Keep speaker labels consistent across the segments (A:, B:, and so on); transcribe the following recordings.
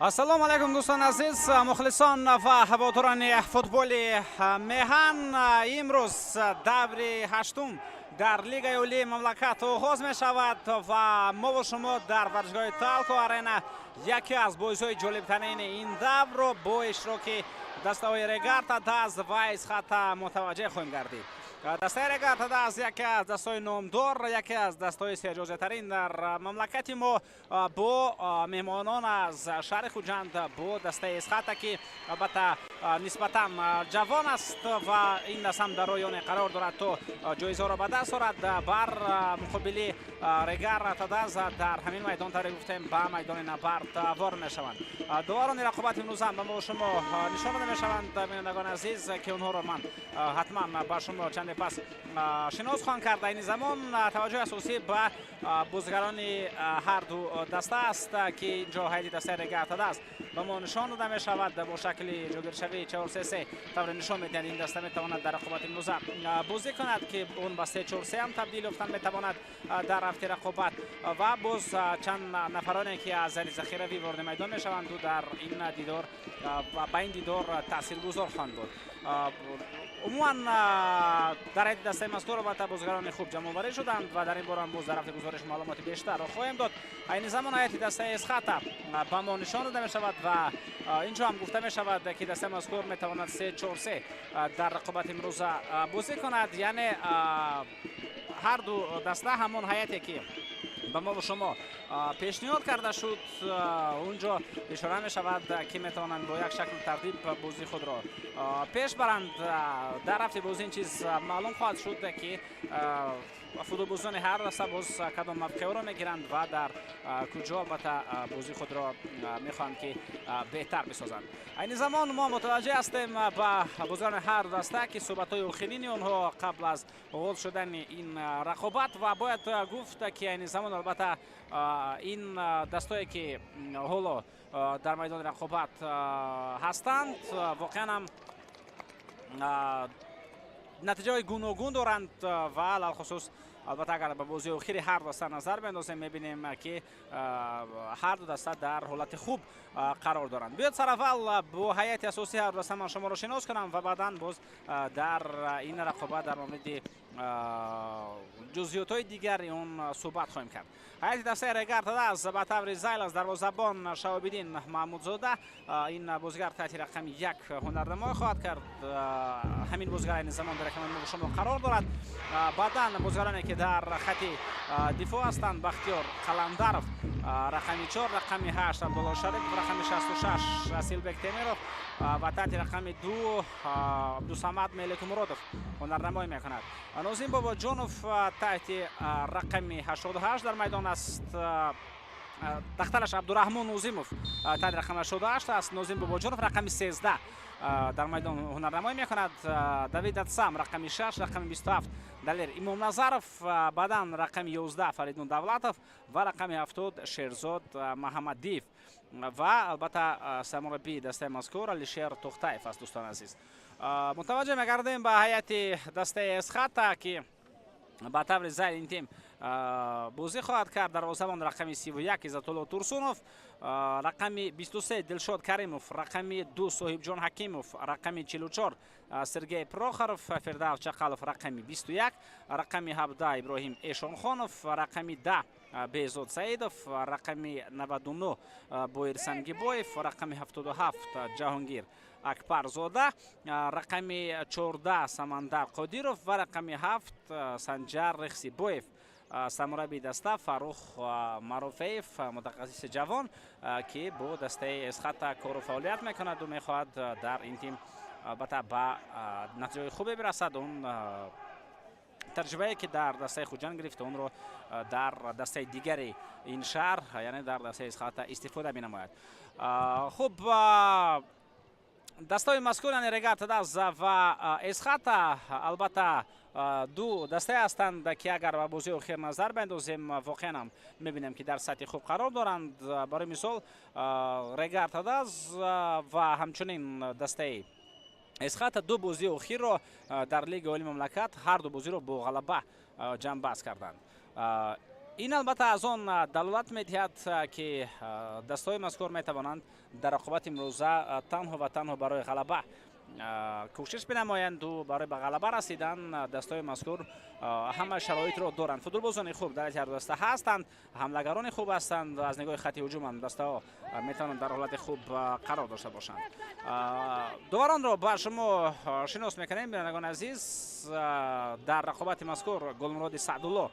A: Ассалому алайкум, дӯстони азиз, мухлисон ва ҳаводорони футболи меҳан. Имрӯз даври ҳаштум дар Лигаи Олии мамлакат оғоз мешавад ва мову шумо дар варзишгоҳи Талко Арена яке аз бозиҳои ҷолибтарини ин даврро бо иштироки дастаҳои Регар ТадАЗ ва Эсхата мутаваҷҷеҳ хоҳем гардид. Дастаи Регар ТадАЗ, яке аз дастаҳои номдор, яке аз дастаҳои серҷозатарин дар мамлакати мо, бо меҳмонон аз шаҳри Хуҷанд, бо дастаи Эсхата, ки албатта нисбатан ҷавон аст ва ин даст ҳам дар роҳи оне қарор дорад, то ҷоизаҳоро ба даст орад. Бар муқобили Регар ТадАЗ дар ҳамин майдон, тавре гуфтем, ба майдони набард ворид мешаванд. Доварони рақобат имрӯзам ба мо шумо нишон дода мешаванд, бинандагони азиз, ки онҳоро ман ҳатман ба шумо чанде пас шинос хоҳам кард. Айни замон таваҷҷӯҳи асосӣ ба бозигарони ҳар ду даста аст, ки инҷо ҳайати дастаи Регар ТадАЗ ба мо нишон дода мешавад бо шакли ҷойгиршавии 4-3-3. Тавре нишон медиҳанд, ин даста метавонад дар рақобати имрӯза бозӣ кунад, ки он ба 3-4-3 ҳам табдил ёфтан метавонад дар рафти рақобат. Ва боз чанд нафароне, ки аз зали захиравӣ вориди майдон мешаванду дар ин дидор ба ин дидор таъсиргузор хоҳанд буд. Умуман, дар ҳайати дастаи мазкур албатта бозигарони хуб ҷамъоварӣ шуданд ва дар ин бора боз дар рафти гузориш маълумоти бештарро хоҳем дод. Айни замон ҳайати дастаи Эсхата ба мо нишон дода мешавад ва инҷо ҳам гуфта мешавад, ки дастаи мазкур метавонад 3-4-3 дар рақобати имрӯза бозӣ кунад. Яъне ҳар ду даста ҳамон ҳайате, ки ба мо шумо пешниҳод карда шуд, унҷо ишора мешавад, ки метавонанд бо як шакли тартиб бозии худро пеш баранд. Дар рафти бозӣ ин чиз маълум хоҳад шуд, ки футболбозони ҳар даста боз кадом мавқеъро мегиранд ва дар куҷо албатта бозии худро мехоҳанд, ки беҳтар бисозанд. Айни замон мо мутаваҷҷеҳ ҳастем ба бозигарони ҳар даста, ки суҳбатҳои охирини онҳо қабл аз оғоз шудани ин рақобат. Ва бояд гуфт, ки айни замон албатта ин дастое, ки ҳоло дар майдони рақобат ҳастанд, воқеан ҳам натиҷаҳои гуногун доранд. Ва алалхусус, албатта, агар ба бозии охири ҳар даста назар бендозем, мебинем, ки ҳар ду даста дар ҳолати хуб қарор доранд. Биёд, сараввал бо ҳайати асосии ҳар даста ман шуморо шинос кунам ва баъдан боз дар ин рақобат дар мавриди ҷузъиётҳои дигари он суҳбат хоҳем кард. Ҳайати дастаи Регар ТадАЗ ба таври зайл аз дарвозабон Шаҳобиддин Маҳмудзода, ин бозигар таҳти рақами 1 ҳунарнамоӣ хоҳад кард. Ҳамин бозигар айни замон дар рақами шумо қарор дорад. Баъдан бозигароне, ки дар хати дифоъ ҳастанд: Бахтиёр Қаландаров рақами 4, рақами 8 Абдулло Шарипов, рақами 66 Асилбек Темиров ва таҳти рақами 2 Абдусамад Меликмуродов ҳунарнамоӣ мекунад. Нозим Бобоҷонов таҳти рақами 88 дар майдон аст. Дахтараш, Абдураҳмон Нозимов таҳти рақами 88 аст. Нозим Бобоҷонов рақами 13 дар майдон ҳунарнамоӣ мекунад. Давид Атсам рақами 6, рақами 27 Далер Имомназаров, баъдан рақами 11 Фаридун Давлатов ва рақами 70 Шерзод Маҳамадиев. Ва албатта сармураббии дастаи мазкур Алишер Тӯхтаев аст. Дӯстони азиз, мутаваҷҷеҳ мегардем ба ҳайати дастаи Эсхата, ки ба таври зайл ин тим бозӣ хоҳад кард. Дарвозабон рақами 31 Иззатулло Турсунов, рақами 23 Дилшод Каримов, рақами 2 Соҳибҷон Ҳакимов, рақами 44 Сергей Прохоров, Фирдавс Чақалов рақами 21, рақами 17 Иброҳим Эшонхонов, рақами 10 Беҳзод Саидов, рақами 99 Боир Сангибоев, рақами 77 Ҷаҳонгир Акбарзода, рақами 14 Самандар Қодиров ва рақами 7 Санҷар Рехсибоев. Сармураббии даста Фаррух Марофеев, мутахассиси ҷавон, ки бо дастаи Эсхата кору фаъолият мекунаду мехоҳад дар ин тим албатта ба натиҷаҳои хубе бирасад. Он таҷрибае, ки дар дастаи Хуҷанд гирифта, онро дар дастаи дигари ин шаҳр, яъне дар дастаи Эсхата, истифода менамояд. Хуб, дастаҳои мазкур, яъне Регар ТадАЗ ва Эсхата, албатта ду дастае ҳастанд, ки агар ба бозии охир назар биандозем, воқеан ҳам мебинем, ки дар сатҳи хуб қарор доранд. Барои мисол, Регар ТадАЗ ва ҳамчунин дастаи Эсхата ду бозии охирро дар Лигаи Олии мамлакат ҳар ду бозиро бо ғалаба ҷамъбаст карданд. Ин албатта аз он далолат медиҳад, ки дастаҳои мазкур метавонанд дар рақобати имрӯза танҳо ва танҳо барои ғалаба кӯшиш бинамоянду барои ба ғалаба расидан дастаҳои мазкур ҳама шароитро доранд. Футболбозони хуб дар ҳар ду даста ҳастанд, ҳамлагарони хуб ҳастанд, аз нигоҳи хати ҳуҷум ҳам дастаҳо метавонанд дар ҳолати хуб қарор дошта бошанд. Доваронро ба шумо шинос мекунем, бинандагони азиз. Дар рақобати мазкур Гулмуроди Саъдулло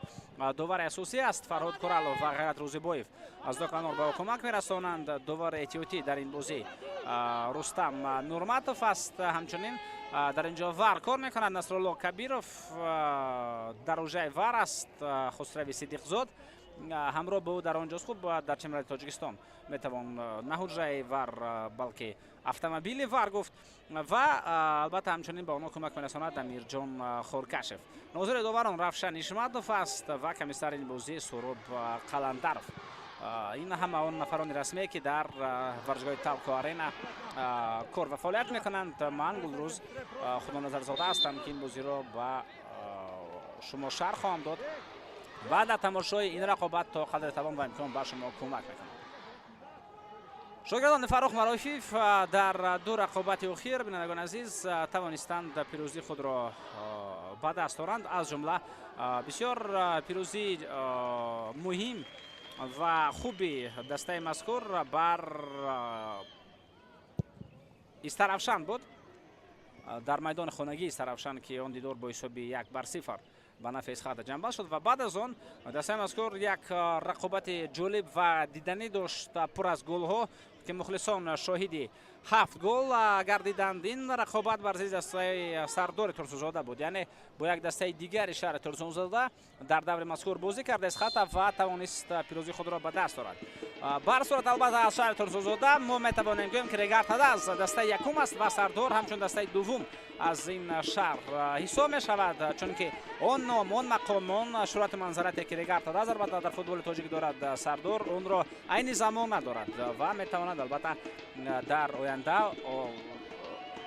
A: довари асосӣ аст, Фарҳод Куралов ва Ғайрат Рӯзибоев аз ду канор ба ӯ кӯмак мерасонанд. Довари эҳтиётӣ дар ин бозӣ Рустам Нурматов аст. Ҳамчунин дар инҷо ВАР кор мекунад Насрулло Кабиров, дар ҳуҷраи ВАР аст Хусрави Сидиқзод, ҳамроҳ бо ӯ дар он ҷост. Хуб, дар чемпионати Тоҷикистон метавон на ҳуҷраи ВАР, балки автомобили ВАР гуфт ва албатта ҳамчунин ба онҳо кӯмак мерасонад Амирҷон Хоркашев. Нозири доварон Равшан Ишматов аст ва комиссари ин бозӣ Суроб Қаландаров. Ин ҳама он нафарони расмие, ки дар варзишгоҳи Талко Арена кор ва фаъолият мекунанд. Ман Гулрӯз Худоназарзода ҳастам, ки ин бозиро ба шумо шарҳ хоҳам дод ва дар тамошои ин рақобат то қадри тавон ва имкон ба шумо кӯмак мекунам. Шогирдони Фаррух Марофиев дар ду рақобати охир, бинандагони азиз, тавонистанд пирӯзии худро ба даст оранд. Аз ҷумла бисёр пирӯзии муҳим ва хуби дастаи мазкур бар Истаравшан буд дар майдони хонагии Истаравшан, ки он дидор бо ҳисоби 1-0 ба нафъи Эсхата ҷамъбаст шуд. Ва баъд аз он дастаи мазкур як рақобати ҷолиб ва диданӣ дошт, пур аз голҳо, ки мухлисон шоҳиди 7 гол гардиданд. Ин рақобат бар зидди дастаи Сардори Турсунзода буд, яъне бо як дастаи дигари шаҳри Турсунзода дар даври мазкур бозӣ карда Эсхата ва тавонист пирӯзии худро ба даст орад. Бар сурат, албатта, аз шаҳри Турсунзода мо метавонем гӯем, ки Регар Тадаз дастаи якум аст ва Сардор ҳамчун дастаи дуввум аз ин шаҳр ҳисоб мешавад, чунки он ном, он мақом, он шӯҳрату манзарате, ки Регар Тадаз албатта дар футболи тоҷик дорад, Сардор онро айни замон надорад ва метавонад албатта дар оянда,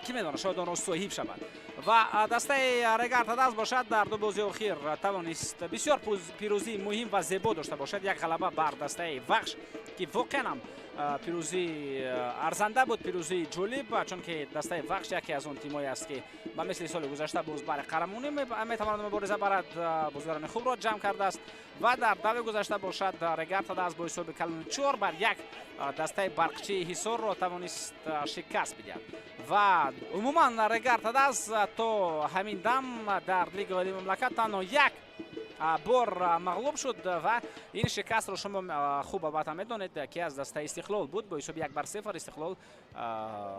A: ки медонад, шояд онро соҳиб шавад. Ва дастаи Регар Тадаз бошад, дар ду бозии охир тавонист бисёр пирӯзии муҳим ва зебо дошта бошад. Як ғалаба бар дастаи Вахш, ки воқеан ҳам пирӯзии арзанда буд, пирӯзии ҷолиб, чунки дастаи Вахш яке аз он тимое аст, ки ба мисли соли гузашта боз бари қаҳрамонӣ метавонад мубориза барад, бозигарони хубро ҷамъ кардааст. Ва дар даври гузашта бошад, Регар Тадаз бо ҳисоби калони 4-1 дастаи Барқчии Ҳисорро тавонист шикаст бидиҳад. Ва умуман Регар Тадаз то ҳамин дам дар Лигаи олии мамлакат танҳо як бор мағлуб шуд ва ин шикастро шумо хуб албатта медонед, ки аз дастаи Истиқлол буд. Бо ҳисоби 1-0 Истиқлол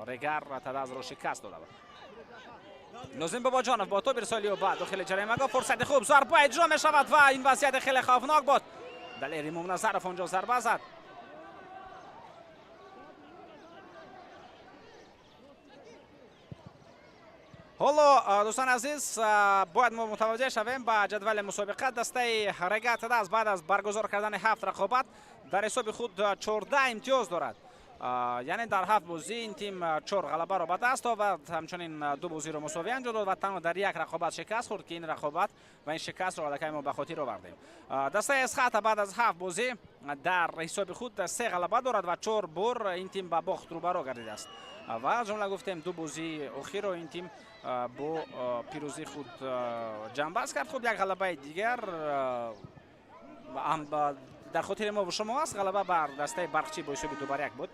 A: Регар Тадазро шикаст дода буд. Нозим Бобоҷонов бо тоби ирсолиё ба дохили ҷаримагоҳ, фурсати хуб, зарба иҷро мешавад ва ин вазъияти хеле хавфнок буд. Далер Имомназаров онҷо зарба зад. Ҳоло, дӯстони азиз, бояд мо мутаваҷҷеҳ шавем ба ҷадвали мусобиқа. Дастаи Регар Тадаз баъд аз баргузор кардани 7 рақобат дар ҳисоби худ 14 имтиёз дорад, яъне дар 7 бозӣ ин тим 4 ғалабаро ба даст овард, ҳамчунин 2 бозиро мусовӣ анҷом дод ва танҳо дар як рақобат шикаст хӯрд, ки ин рақобат ва ин шикастро аллакай мо ба хотир овардем. Дастаи Эсхата баъд аз 7 бозӣ дар ҳисоби худ 3 ғалаба дорад ва 4 бор ин тим ба бохт рӯбаро гардидааст ва аз ҷумла гуфтем, ду бозии охирро ин тим бо пирӯзии худ ҷамъбаст кард. Хуб, як ғалабаи дигар дар хотири мо шумо аст, ғалаба бар дастаи Барқчӣ бо ҳисоби 2-1 буд,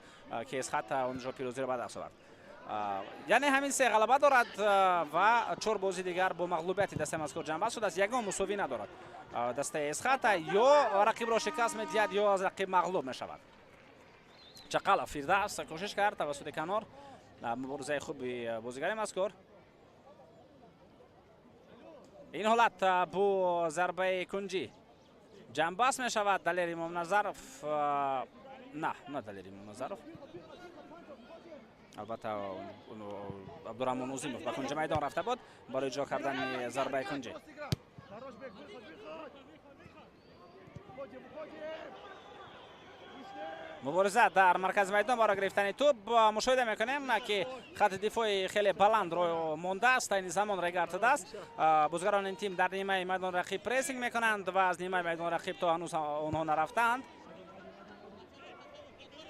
A: ки Эсхата онҷо пирӯзиро ба даст овард. Яъне ҳамин 3 ғалаба дорад ва 4 бози дигар бо мағлубияти дастаи мазкур ҷамъбаст шудааст. Ягон мусовӣ надорад дастаи Эсхата, ё рақибро шикаст медиҳад, ё аз рақиб мағлуб мешавад. Чақалов Фирдавс кӯшиш кард тавассути канор, муборизаи хуби бозигари мазкур. Ин ҳолат бо зарбаи кунҷӣ ҷамъбаст мешавад. Далер Имомназаров, на Далер Имомназаров, албатта Абдураҳмон Узимов ба кунҷи майдон рафта буд барои иҷро кардани зарбаи кунҷӣ. Мубориза дар маркази майдон барои гирифтани тӯб. Мушоҳида мекунем, ки хати дифои хеле баланд ро мондааст. Айни замон Регар-ТадАЗ. Бозигарони ин тим дар нимаи майдони рақиб прессинг мекунанд ва аз нимаи майдони рақиб то ҳанӯз онҳо нарафтаанд.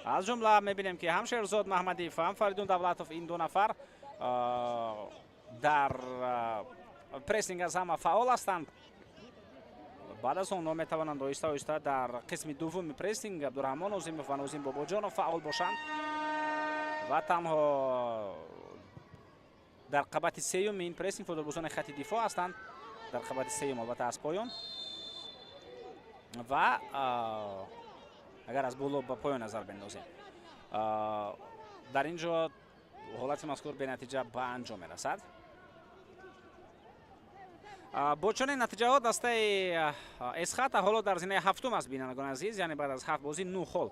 A: Аз ҷумла мебинем, ки ҳам Шерзод Маҳмадиев, ҳам Фаридун Давлатов, ин ду нафар дар прессинг аз ҳама фаъол ҳастанд. Баъд аз онҳо метавонанд оҳиста оҳиста дар қисми дуввуми прессинг Абдураҳмон Озимов ва Нозим Бобоҷонов фаъол бошанд ва танҳо дар қабати сеюми ин прессинг футболбозони хати дифоъ ҳастанд, дар қабати сеюм, албатта, аз поён ва агар аз боло ба поён назар бендозем, дар ин ҷо ҳолати мазкур бенатиҷа ба анҷом мерасад. Бо чунин натиҷаҳо дастаи Эсхата ҳоло дар зинаи ҳафтум аст, бинандагони азиз, яъне баъд аз ҳафт бозӣ нӯ хол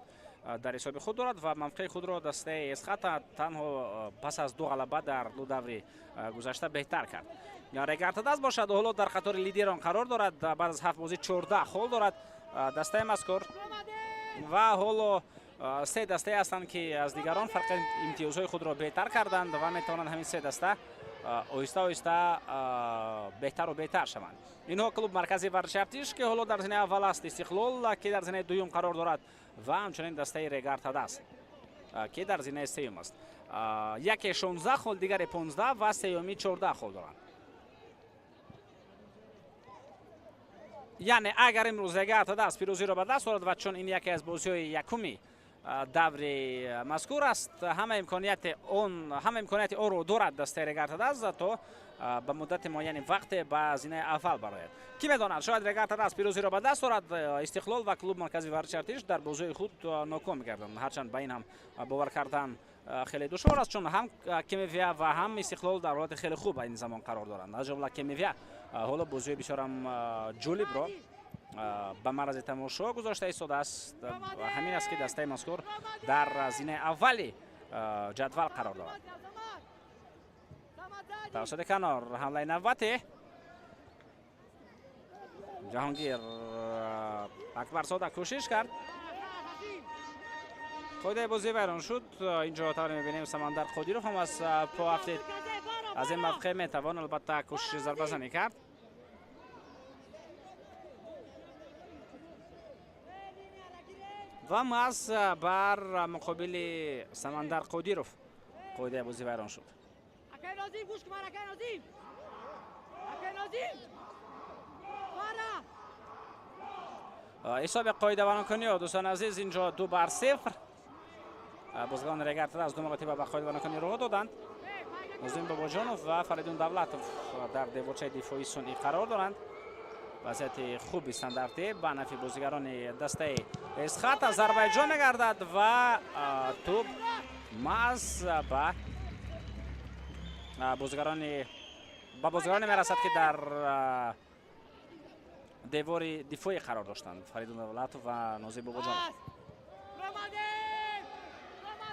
A: дар ҳисоби худ дорад ва мавқеи худро дастаи Эсхата танҳо пас аз ду ғалаба дар ду даври гузашта беҳтар кард. Регар-ТадАЗ бошад, ҳоло дар қатори лидерон қарор дорад, баъд аз ҳафт бозӣ 14 хол дорад дастаи мазкур ва ҳоло се дастае ҳастанд, ки аз дигарон фарқи имтиёзҳои худро беҳтар карданд ва метавонанд ҳамин се даста оҳиста оҳиста беҳтару беҳтар шаванд. Инҳо клуб Маркази варзиши Артиш, ки ҳоло дар зинаи аввал аст, Истиқлол, ки дар зинаи дуюм қарор дорад, ва ҳамчунин дастаи Регар-ТадАЗ, ки дар зинаи сеюм аст. Яке 16 хол, дигаре 15 ва сеюми 14 хол доранд. Яъне агар имрӯз Регар-ТадАЗ пирӯзиро ба даст орад ва чун ин яке аз бозиҳои якуми даври мазкур аст, ҳама имконияти онро дорад дастаи Регар-ТадАЗ то ба муддати муайяни вақте ба зинаи аввал барояд. Кӣ медонад, шояд Регар-ТадАЗ пирӯзиро ба даст орад, Истиқлол ва клуб Маркази варзиши Артиш дар бозиҳои худ ноком мегарданд. Ҳарчанд ба ин ҳам бовар кардан хеле душвор аст, чун ҳам Кемевия ва ҳам Истиқлол дар ҳолати хеле хуб айни замон қарор доранд. Аз ҷумла Кемевия ҳоло бозиҳои бисёрам ҷолибро ба маррази тамошо гузошта истодааст. Ҳамин аст, ки дастаи мазкур дар зинаи аввали ҷадвал қарор дорад. Тавассути канор ҳамлаи навбатӣ, Ҷаҳонгир Акбарзода кӯшиш кард, қоидаи бозӣ вайрон шуд. Инҷо тавре мебинем, Самандар Қодиров ҳам аз по афтид. Аз ин мавқеъ метавон албатта кӯшиши зарбазанӣ кард. Ва маҳз бар муқобили Самандар Қодиров қоидаи бозӣ вайрон шуд.
B: Акай Нозим, гӯш кун, акай Нозим. Акай Нозим. Фара.
A: Ҳисоби қоидавайронкуниҳо, дӯстони азиз, инҷо 2-0. Бозигарони Регар-ТадАЗ ду маротиба ба қоидавайронкунӣ роҳ доданд. Нозим Бобоҷонов ва Фаридун Давлатов дар деворчаи дифоии сунъӣ қарор доранд. Вазъияти хуби стандартӣ ба нафи бозигарони дастаи Эсхата зарба иҷро мегардад ва тӯб маҳз ба бозигароне мерасад, ки дар девори дифоӣ қарор доштанд, Фаридун Давлатов ва Нозим Бобоҷонов.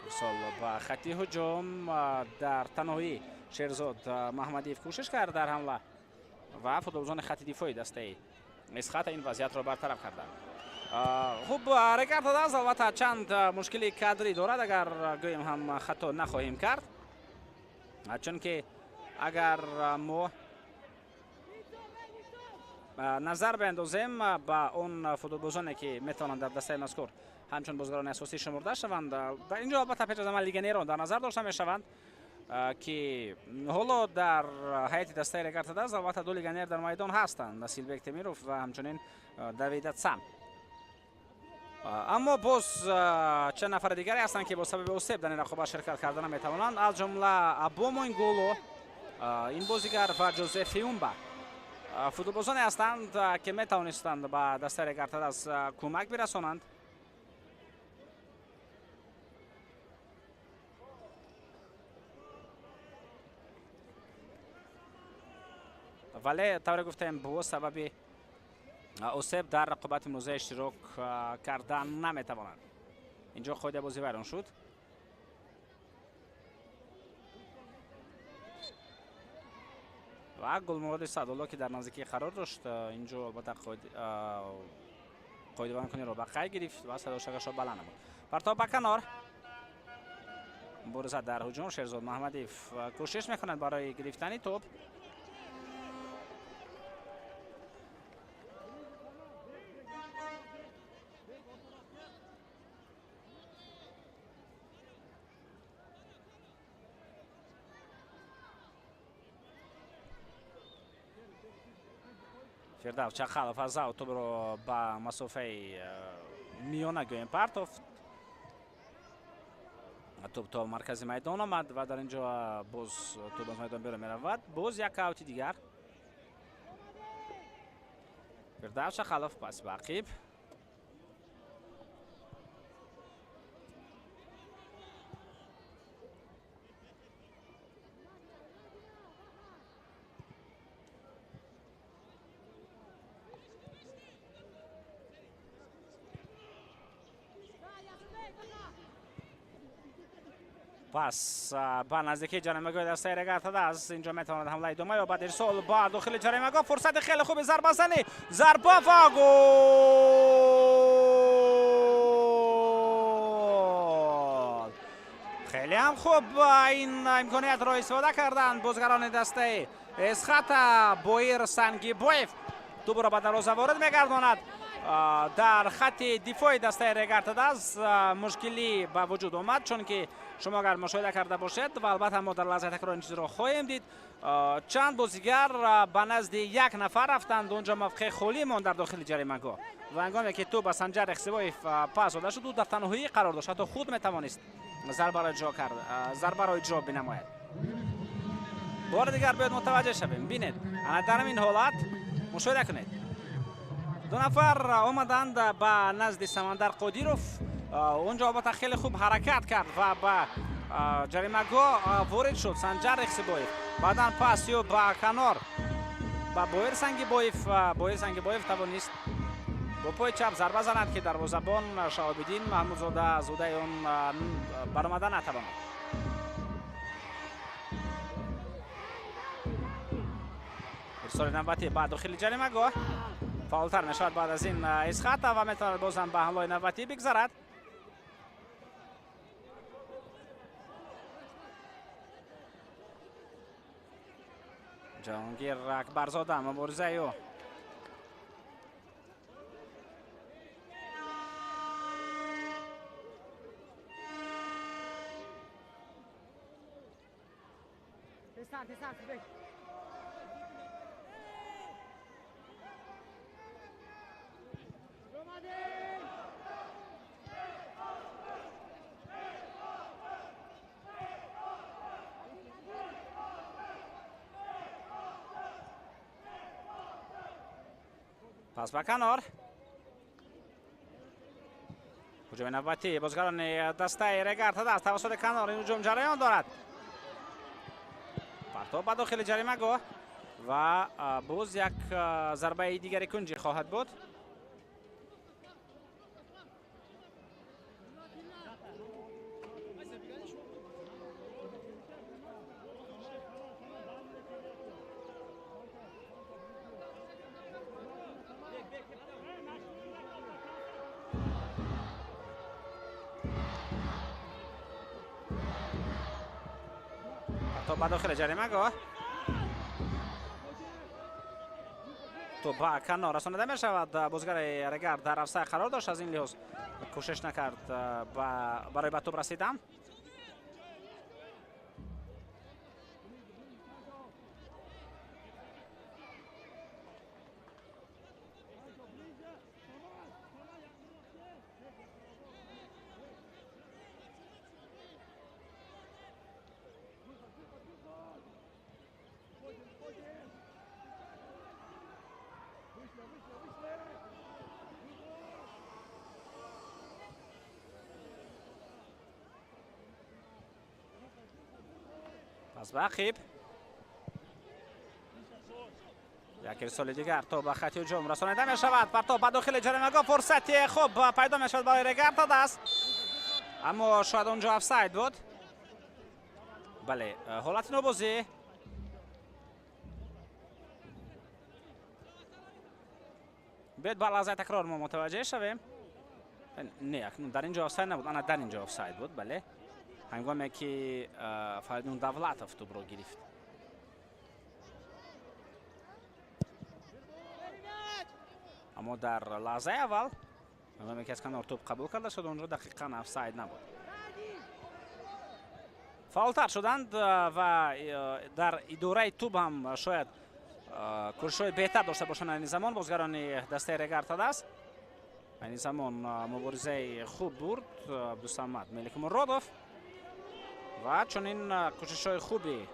A: Мисол ба хати ҳуҷум дар танҳоӣ Шерзод Маҳмадиев кӯшиш кард дар ҳамла ва футболбозони хати дифои дастаи Эсхата ин вазъиятро бартараф карданд. Хуб, Регар-ТадАЗ албатта чанд мушкили кадрӣ дорад, агар гӯем ҳам хато нахоҳем кард, чунки агар мо назар биандозем ба он футболбозоне, ки метавонанд дар дастаи мазкур ҳамчун бозигарони асосӣ шумурда шаванд, дар ин ҷо албатта пеш аз ҳама легионерон дар назар дошта мешаванд, ки ҳоло дар ҳайати дастаи Регар-ТадАЗ албатта ду легионер дар майдон ҳастанд, Насилбек Темиров ва ҳамчунин Давид Атсам. Аммо боз чанд нафари дигаре ҳастанд, ки бо сабаби осеб дар ин рақобат ширкат карда наметавонанд, аз ҷумла Абомо Инголо, ин бозигар, ва Ҷозеф Фиумба. Футболбозоне ҳастанд, ки метавонистанд ба дастаи Регар-ТадАЗ кӯмак бирасонанд. Вале тавре гуфтем, бо сабаби осеб дар рақобати имрӯза иштирок кардан наметавонанд. Инҷо қоидаи бозӣ вайрон шуд. Ва Гулмуроди Саъдулло, ки дар наздикӣ қарор дошт, инҷо албатта Қоидавайронкуниро ба қайд гирифт ва садошакашро баланд намуд. Партоб ба канор. Мубориза дар ҳуҷум. Шерзод Маҳмадиев кӯшиш мекунад барои гирифтани тӯб. Фирдавс Чақалов аз аут тӯбро ба масофаи миёна гӯем партофт. Тӯб то маркази майдон омад ва дар ин ҷо боз тӯб аз майдон берун меравад. Боз як аути дигар. Фирдавс Чақалов пас ба ақиб. Пас ба наздикии ҷаримагоҳи дастаи Регар-ТадАЗ. Инҷо метавонад ҳамла идома ёбад. Ирсол ба дохили ҷаримагоҳ, фурсати хеле хуби зарбазанӣ, зарба ва гол! Хеле ҳам хуб ин имкониятро истифода карданд бозигарони дастаи Эсхата. Боир Сангибоев тӯбро ба дарвоза ворид мегардонад. Дар хатти дифои дастаи Регар-ТадАЗ мушкилӣ ба вуҷуд омад, чунки шумо агар мушоҳида карда бошед ва албатта мо дар лаҳзаи такрор ин чизро хоҳем дид, чанд бозигар ба назди як нафар рафтанд, онҷо мавқеи холӣ монд дар дохили ҷаримагоҳ ва ҳангоме ки тӯб ба Санҷар Ихсибоев пас дода шуд, ӯ дар танҳоӣ қарор дошт, ҳатто худ метавонист зарбаро иҷро кард, зарбаро иҷро бинамояд. Бори дигар бояд мутаваҷҷеҳ шавем. Бинед, ана дар ҳамин ҳолат мушоҳида кунед, ду нафар омаданд ба назди Самандар Қодиров. Онҷо албатта хеле хуб ҳаракат кард ва ба ҷаримагоҳ ворид шуд Санҷар Ихсибоев. Баъдан пас ё ба канор ба Боир Сангибоев. Боир Сангибоев тавонист бо пои чап зарба занад, ки дарвозабон Шаҳобиддин Маҳмудзода аз уҳдаи он баромада натавонад. Ирсоли навбатӣ ба дохили ҷаримагоҳ фаъолтар мешавад баъд аз ин Эсхата ва метавонад бозам ба ҳамлаи навбатӣ бигзарад. Ҷаҳонгир Акбарзода муборизаи ӯ. Пас ба канор. Ҳуҷуми навбатӣ бозигарони дастаи Регар-ТадАЗ тавассути канор ин ҳуҷум ҷараён дорад. Партоб ба дохили ҷаримагоҳ ва боз як зарбаи дигари кунҷӣ хоҳад буд. Ба дохили ҷаримагоҳ тӯб ба канор расонида мешавад. Бозигари Регар дар афсай қарор дошт, аз ин лиҳоз кӯшиш накард барои ба тӯб расидан. Пас ба ақиб. Як ирсоли дигар то ба хати ҳуҷум расонида мешавад. Партоб ба дохили ҷаримагоҳ, фурсати хуб пайдо мешавад барои Регар-ТадАЗ, аммо шояд онҷо офсайд буд. Бале, ҳолати нобозӣ. Биёед ба лаҳзаи такрор мо мутаваҷҷеҳ шавем. Не, акнун дар ин ҷо офсайд набуд, ана дар ин ҷо офсайд буд, бале. Ҳангоме ки Фаридун Давлатов тӯбро гирифт. Аммо дар лаҳзаи аввал ҳангоме ки аз канор тӯб қабул карда шуд, онҷо дақиқан офсайд набуд. Фаъолтар шуданд ва дар идораи тӯб ҳам шояд кӯшишҳои беҳтар дошта бошанд. Айни замон бозгарони дастаи Регар Тадаз. Айни замон муборизаи хуб бурд Абдусамад Меликмуродов ва чунин кӯшишҳои хуби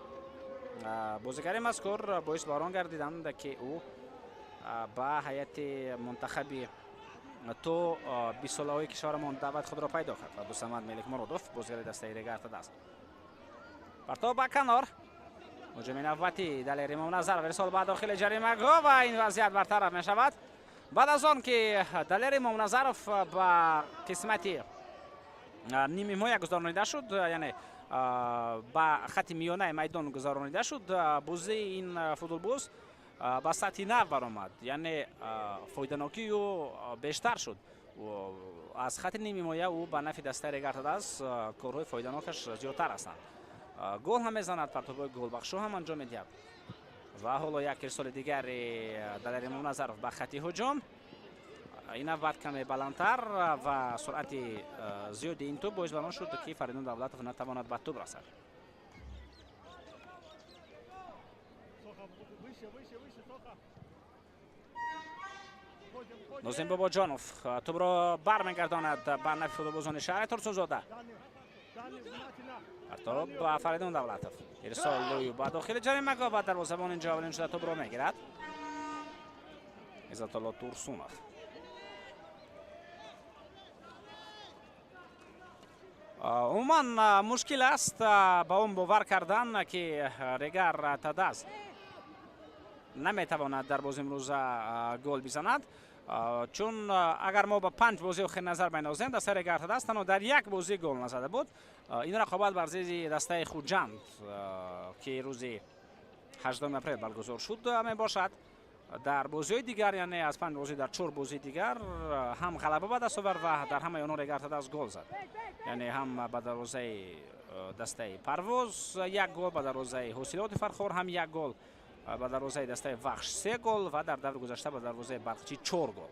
A: бозигари мазкур боис бар он гардиданд, ки ӯ ба ҳайати мунтахаби то 20 солаҳои кишварамон даъват худро пайдо кард. Абдусамад Меликмуродов, бозигари дастаи Регар Тадаз. Партов ба канор. Ҳуҷуми навбатӣ Далер Имомназаров, ирсол ба дохили ҷаримагоҳ ва ин вазъият бартараф мешавад. Баъд аз он ки Далер Имомназаров ба қисмати нимҳимоя гузаронида шуд, яъне ба хати миёнаи майдон гузаронида шуд, бозии ин футболбоз ба сатҳи нав баромад, яъне фоиданокии ӯ бештар шуд. Аз хати нимҳимоя ӯ ба нафи дастаи Регар Тадаз корҳои фоиданокаш зиёдтар ҳастанд. Гол ҳам мезанад, партобҳои голбахшо ҳам анҷом медиҳад. Ва ҳоло як ирсоли дигари Далер Имомназаров ба хати ҳуҷум. Ин навбат каме баландтар ва суръати зиёди ин тӯб боис бар он шуд, ки Фаридун Давлатов натавонад ба тӯб расад.
C: Соха, выше, выше, выше, Соха. Ходим, ходим.
A: Нозим Бобоҷонов тӯбро бармегардонад ба нафи футболбозони шаҳри Турсунзода.
C: Дани, Дани, внимательно.
A: Партоб ба Фаридун Давлатов, ирсол лӯю ба дохили ҷаримагоҳ ва дарвозабон инҷо аввалин шуда тӯбро мегирад, Иззатулло Турсунов. Умуман мушкил аст ба он бовар кардан, ки Регар Тадаз наметавонад дар бози имрӯза гол бизанад, чун агар мо ба панҷ бозии охир назар бандозем, дастаи Регар Тадаз танҳо дар як бозӣ гол назада буд. Ин рақобат бар зидди дастаи Хуҷанд, ки рӯзи 8 апрел баргузор шуд, мебошад. Дар бозиҳои дигар, яъне аз панҷ бозӣ дар чор бозии дигар ҳам ғалаба ба даст овард ва дар ҳамаи онҳо Регар Тадаз гол зад, яъне ҳам ба дарвозаи дастаи Парвоз як гол, ба дарвозаи Ҳосилоти Фархор ҳам як гол, ба дарвозаи дастаи Вахш се гол ва дар даври гузашта ба дарвозаи Барқчӣ чор гол.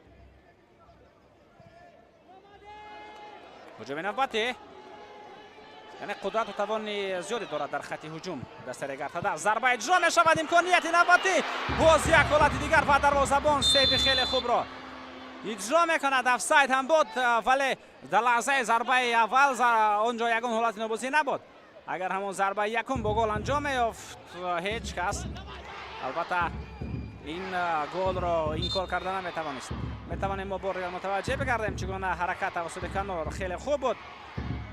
A: Ҳуҷуми навбатӣ, яъне қудрату тавони зиёде дорад дар хати ҳуҷум дастаи Регар Тадаз. Зарба иҷро мешавад, имконияти навбатӣ, боз як ҳолати дигар ва дарвозабон сейви хеле хубро иҷро мекунад. Офсайд ҳам буд, вале дар лаҳзаи зарбаи аввал он ҷо ягон ҳолати нобозӣ набуд. Агар ҳамон зарбаи якум бо гол анҷом меёфт, ҳеҷ кас албатта ин голро инкор карда наметавонист. Метавонем мо бори дигар мутаваҷҷеҳ бигардем, чӣ гуна ҳаракат тавассути канор хеле хуб буд.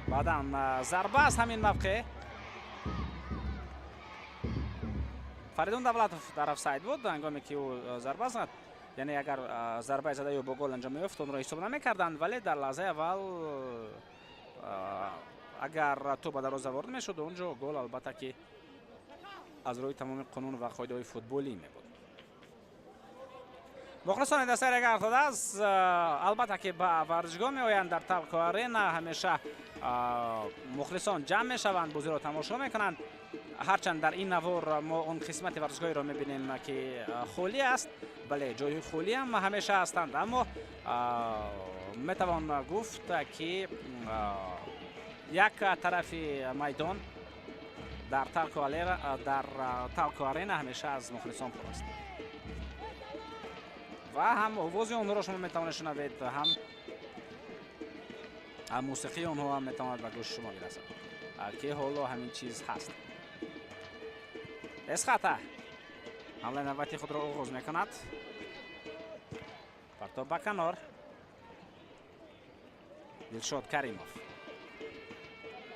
A: Баъдан зарба аз ҳамин мавқеъ, Фаридун Давлатов дар офсайд буд, ҳангоме ки ӯ зарба зад. Яъне агар зарбаи задаи ӯ бо гол анҷом меёфт, онро ҳисоб намекарданд, вале дар лаҳзаи аввал агар тӯб ба дарвоза ворид мешуд, он ҷо гол албатта ки аз рӯи тамоми қонун ва қоидаҳои футболӣ мебуд. Мухлисони дастаи Регар Тадаз албатта ки ба варзишгоҳ меоянд. Дар Тавко Арена ҳамеша мухлисон ҷамъ мешаванд, бозиро тамошо мекунанд. Ҳарчанд дар ин навор мо он қисмати варзишгоҳиро мебинем, ки холӣ аст, бале, ҷойҳои холӣ ҳам ҳамеша ҳастанд, аммо метавон гуфт, ки як тарафи майдон дар Талко Арена ҳамеша аз мухлисон пур аст ва ҳам овози онҳоро шумо метавонед шунавед, ҳам мусиқии онҳо ҳам метавонад ба гӯши шумо бирасад, ки ҳоло ҳамин чиз ҳаст. Эсхата ҳамлаи навбати худро оғоз мекунад. Партоб ба канор. Дилшод Каримов,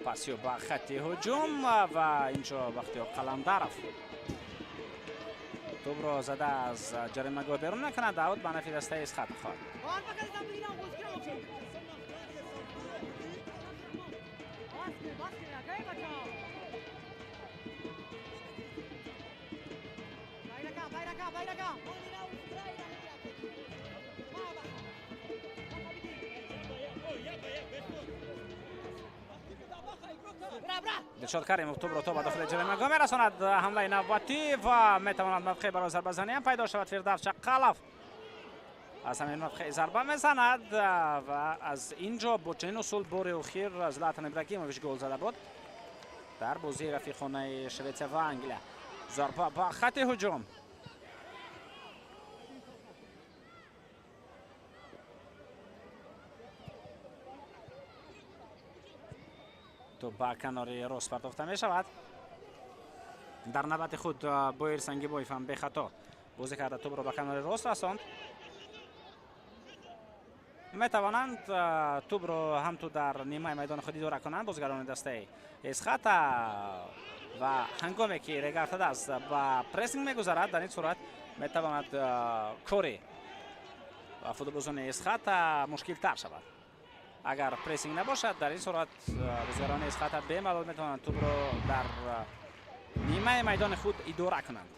A: пасиё ба хатти ҳуҷум ва инҷо Бахтиёр Қаландаров тӯбро зада аз ҷаримагоҳ берун мекунад. Аут ба нафи дастаи Эсхата хоҳад буд.
B: Бар bakalım بگیرم بازیکن آپشن. بس کن بس کن اکای بچا. بای رکا بای رکا بای رکا.
A: Дилшод Каримов тӯбро то ба дохили ҷаримагоҳ мерасонад. Ҳамлаи навбатӣ ва метавонад мавқеъ барои зарбазанӣ ҳам пайдо шавад. Фирдавс Чаққалов аз ҳамин мавқеъ зарба мезанад ва аз ин ҷо бо чунин усул бори охир Златан Ибрагимович гол зада буд дар бозии рафиқонаи Шветсия ва Англия. Зарба ба хати ҳуҷум. Тӯб ба канори рост партофта мешавад. Дар навбати худ Боир Сангибоев ҳам бехато бозӣ карда тӯбро ба канори рост расонд. Метавонанд тӯбро ҳам ту дар нимаи майдони худ идора кунанд бозигарони дастаи Эсхата ва ҳангоме ки Регар-ТадАЗ ба прессинг мегузарад, дар ин сурат метавонад кори футболбозони Эсхата мушкилтар шавад. Агар прессинг набошад, дар ин сурат бозигарони Эсхата бемалол метавонанд тӯбро дар нимаи майдони худ идора кунанд.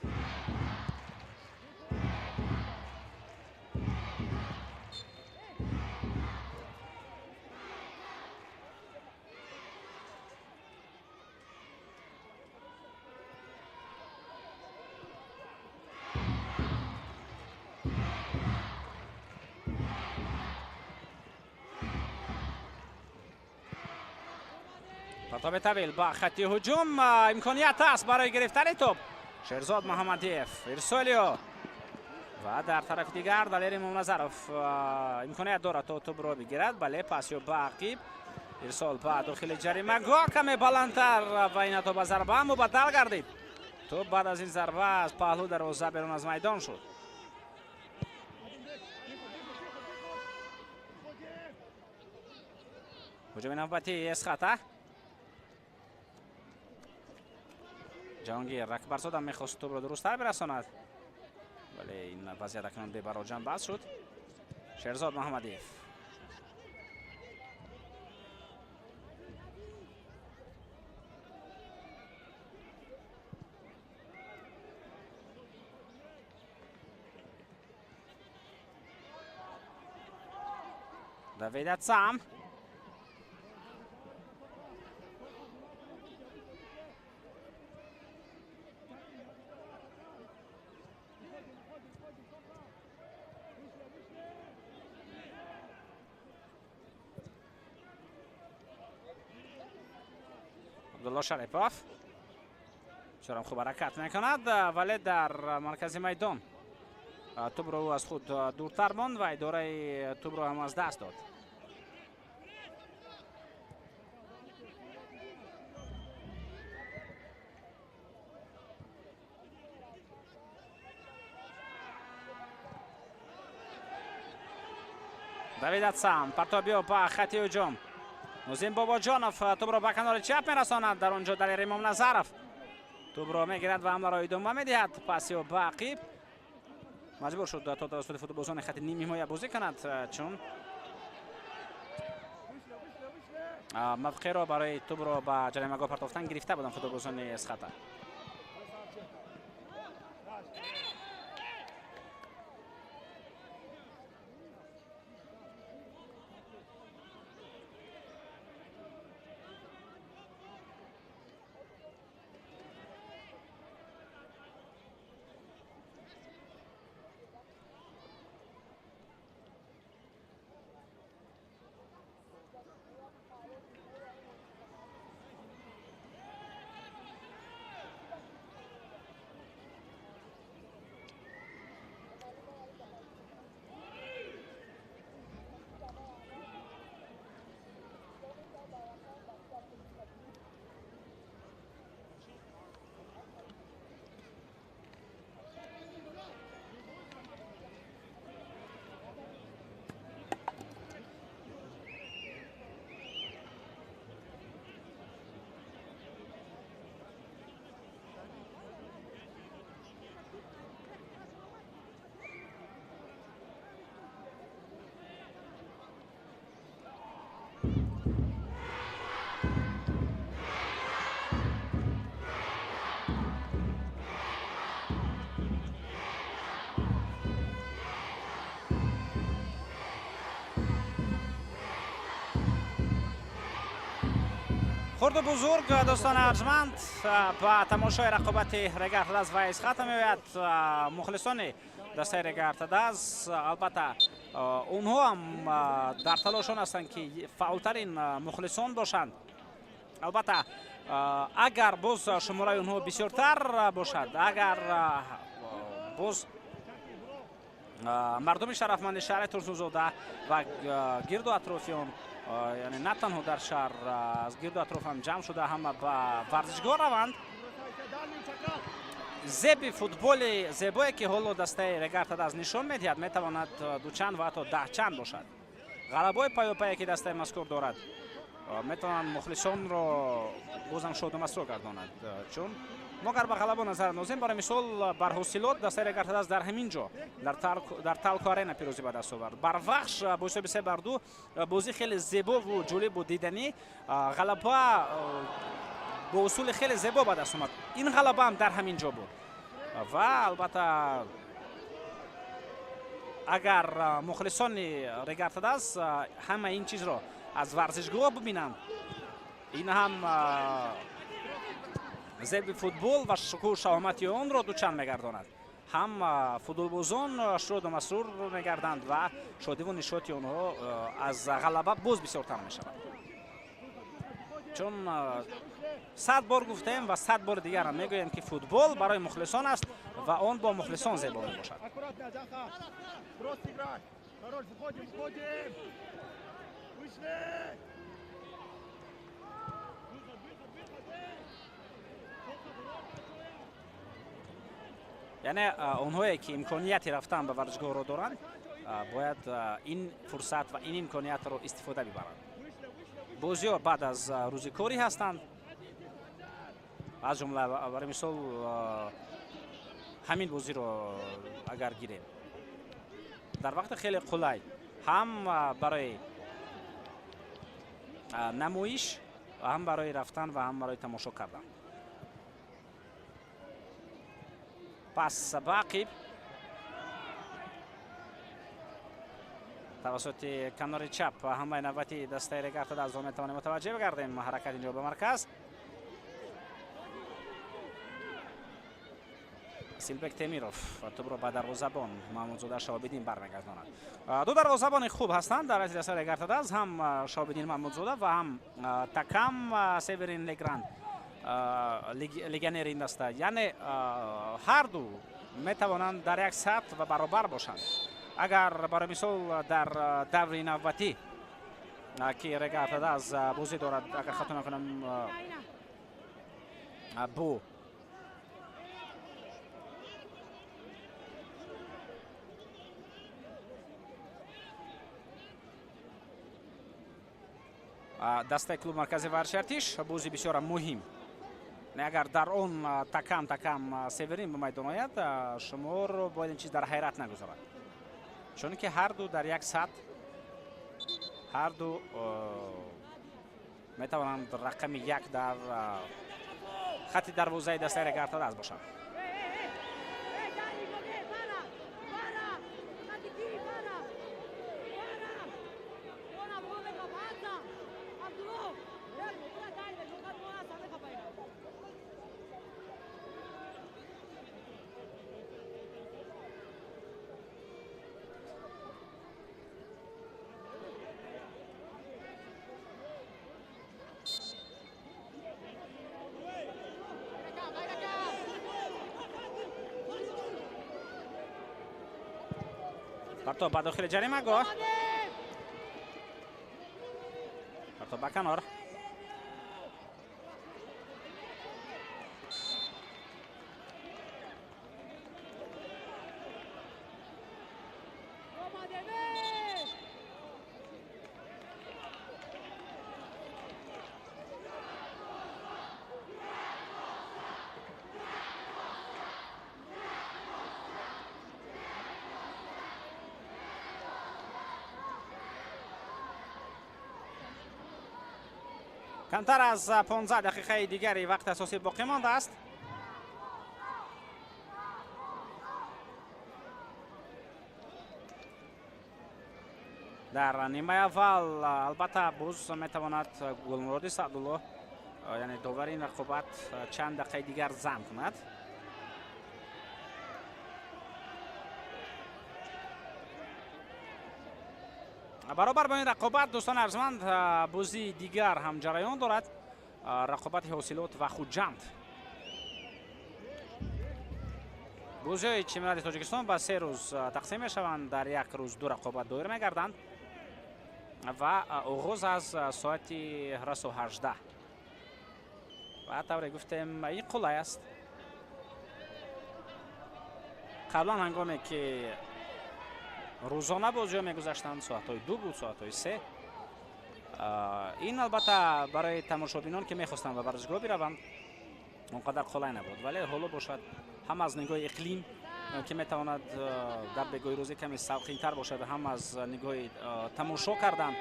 A: Партоби тавил ба хати ҳуҷум, имконият аст барои гирифтани тӯб. Шерзод Муҳаммадиев ирсолио ва дар тарафи дигар Далери Мумназаров имконият дорад то тӯбро бигирад, бале пасё ба ақиб, ирсол ба дохили ҷаримагоҳ каме баландтар ва ин ҳатто ба зарба мубаддал гардид. Тӯб баъд аз ин зарба аз паҳлӯ дарвоза берун аз майдон шуд. Ҳуҷуми навбатии Эсхата. Ҷаҳонгир Акбарзода мехост тӯбро дурусттар бирасонад, вале ин вазъият акнун бебароҷам баҳс шуд. Шерзод Муҳаммадиев Давид Ацам. Абдулло Шарипов бисёрам хуб ҳаракат мекунад, вале дар маркази майдон тӯбро ӯ аз худ дуртар монд ва идораи тӯбро ҳам аз даст дод. Давид Ацам партобиё ба хати ҳуҷум. Нозим Бобоҷонов тӯбро ба канори чап мерасонад. Дар он ҷо Далер Имомназаров тӯбро мегирад ва ҳамларо идома медиҳад. Пасиё ба ақиб маҷбур шуд то тавассути футболбозони хати нимҳимоя бозӣ кунад, чун мавқеъро барои тӯбро ба ҷаримагоҳ партофтан гирифта буданд футболбозони Эсхата. Хурду бузург, дӯстони арҷманд, ба тамошои рақобати Регар-ТадАЗ ва Эсхата меояд. Мухлисони дастаи Регар-ТадАЗ, албатта, онҳо ҳам дар талошон ҳастанд, ки фаъолтарин мухлисон бошанд. Албатта, агар боз шумораи онҳо бисёртар бошад, агар боз мардуми шарафманди шаҳри Турсунзода ва гирду атрофи он, яъне на танҳо дар шаҳр, аз гирду атроф ҳам ҷамъ шуда ҳама ба варзишгоҳ раванд, зеби футболи зебое, ки ҳоло дастаи Регар-ТадАЗ нишон медиҳад, метавонад дучанд ва ҳатто даҳчанд бошад. Ғалабои паёпае, ки дастаи мазкур дорад, метавонанд мухлисонро бозам шоду масрур гардонад. Чун мо агар ба ғалабо назар андозем, барои мисол, бар Ҳосилот дастаи Регар-ТадАЗ дар ҳамин ҷо дар Талко Арена пирӯзӣ ба даст овард. Бар Вахш бо ҳисоби 3-2 бозӣ хеле зебову ҷолибу диданӣ, ғалаба бо усули хеле зебо ба даст омад. Ин ғалаба ҳам дар ҳамин ҷо буд ва албатта, агар мухлисони Регар-ТадАЗ ҳама ин чизро аз варзишгоҳ бибинанд, ин ҳам зеби футбол ва шукӯҳу шаҳомати онро дучанд мегардонад. Ҳам футболбозон шоду масрур мегарданд ва шодиву нишоти онҳо аз ғалаба боз бисёртар мешавад. Чун 100 бор гуфтем ва 100 бори дигарам мегӯем, ки футбол барои мухлисон аст ва он бо мухлисон зебо мебошад.
C: Аккуратно, Джаха. Просто играй. Хорош, выходим, выходим. Вышли. Выход, выход, выход, эй.
A: Яъне онҳое, ки имконияти рафтан ба варзишгоҳро доранд, бояд ин фурсат ва ин имкониятро истифода бибаранд. Бозиҳо баъд аз рӯзи корӣ ҳастанд, аз ҷумла, барои мисол, ҳамин бозиро агар гирем, дар вақти хеле қулай ҳам барои намоиш, ҳам барои рафтан ва ҳам барои тамошо кардан. Пас ба ақиб тавассути канори чап ҳамлаи навбатии дастаи Регар-ТадАЗро метавонем мутаваҷҷеҳ бигардем. Ҳаракат инҷо ба марказ. Силбек Темиров тӯбро ба дарвозабон Маҳмудзода Шаҳобиддин бармегардонад. Ду дарвозабони хуб ҳастанд дар дастаи Регар-ТадАЗ, ҳам Шаҳобиддин Маҳмудзода ва ҳам Такам Северин Легранд, легионери ин даста. Яъне ҳарду метавонанд дар як сатҳ ва баробар бошанд. Агар, барои мисол, дар даври навбатӣ, ки Регар-ТадАЗ бозӣ дорад, агар хато накунам, бо дастаи клуб Маркази варзиши Артиш, бозӣ бисёрам муҳим, агар дар он Такам Северин ба майдон ояд, шуморо бояд ин чиз дар ҳайрат нагузорад, чунки ҳарду дар як сатҳ, ҳарду метавонанд рақами як дар хати дарвозаи дастаи Регар-ТадАЗ бошанд. Партоб ба дохили ҷаримагоҳ, партоб ба канор. Камтар аз 15 дақиқаи дигари вақти асосӣ боқӣ мондааст. Дар нимаи аввал, албатта, боз метавонад Гулмуроди Саъдулло Яъне довари ин рақобат чанд дақиқаи дигар зам кунад. Баробар бо ин рақобат, дӯстони арзманд, бозии дигар ҳам ҷараён дорад. Рақобати Ҳосилот ва Хуҷанд. Бозиҳои чемпионати Тоҷикистон ба 3 рӯз тақсим мешаванд. Дар як рӯз 2 рақобат доир мегарданд ва оғоз аз соати расо 18. Ва тавре гуфтем, ин қулай аст. Қаблан ҳангоме ки рӯзона бозиҳо мегузаштанд, соатҳои 2 буд, соатҳои 3. Ин албатта барои тамошобинон, ки мехостанд ба варзишгоҳ бираванд, он қадар қулай набуд. Вале ҳоло бошад, ҳам аз нигоҳи иқлим, ки метавонад дар бегоҳи рӯзӣ каме салқинтар бошад, ҳам аз нигоҳи тамошо кардан,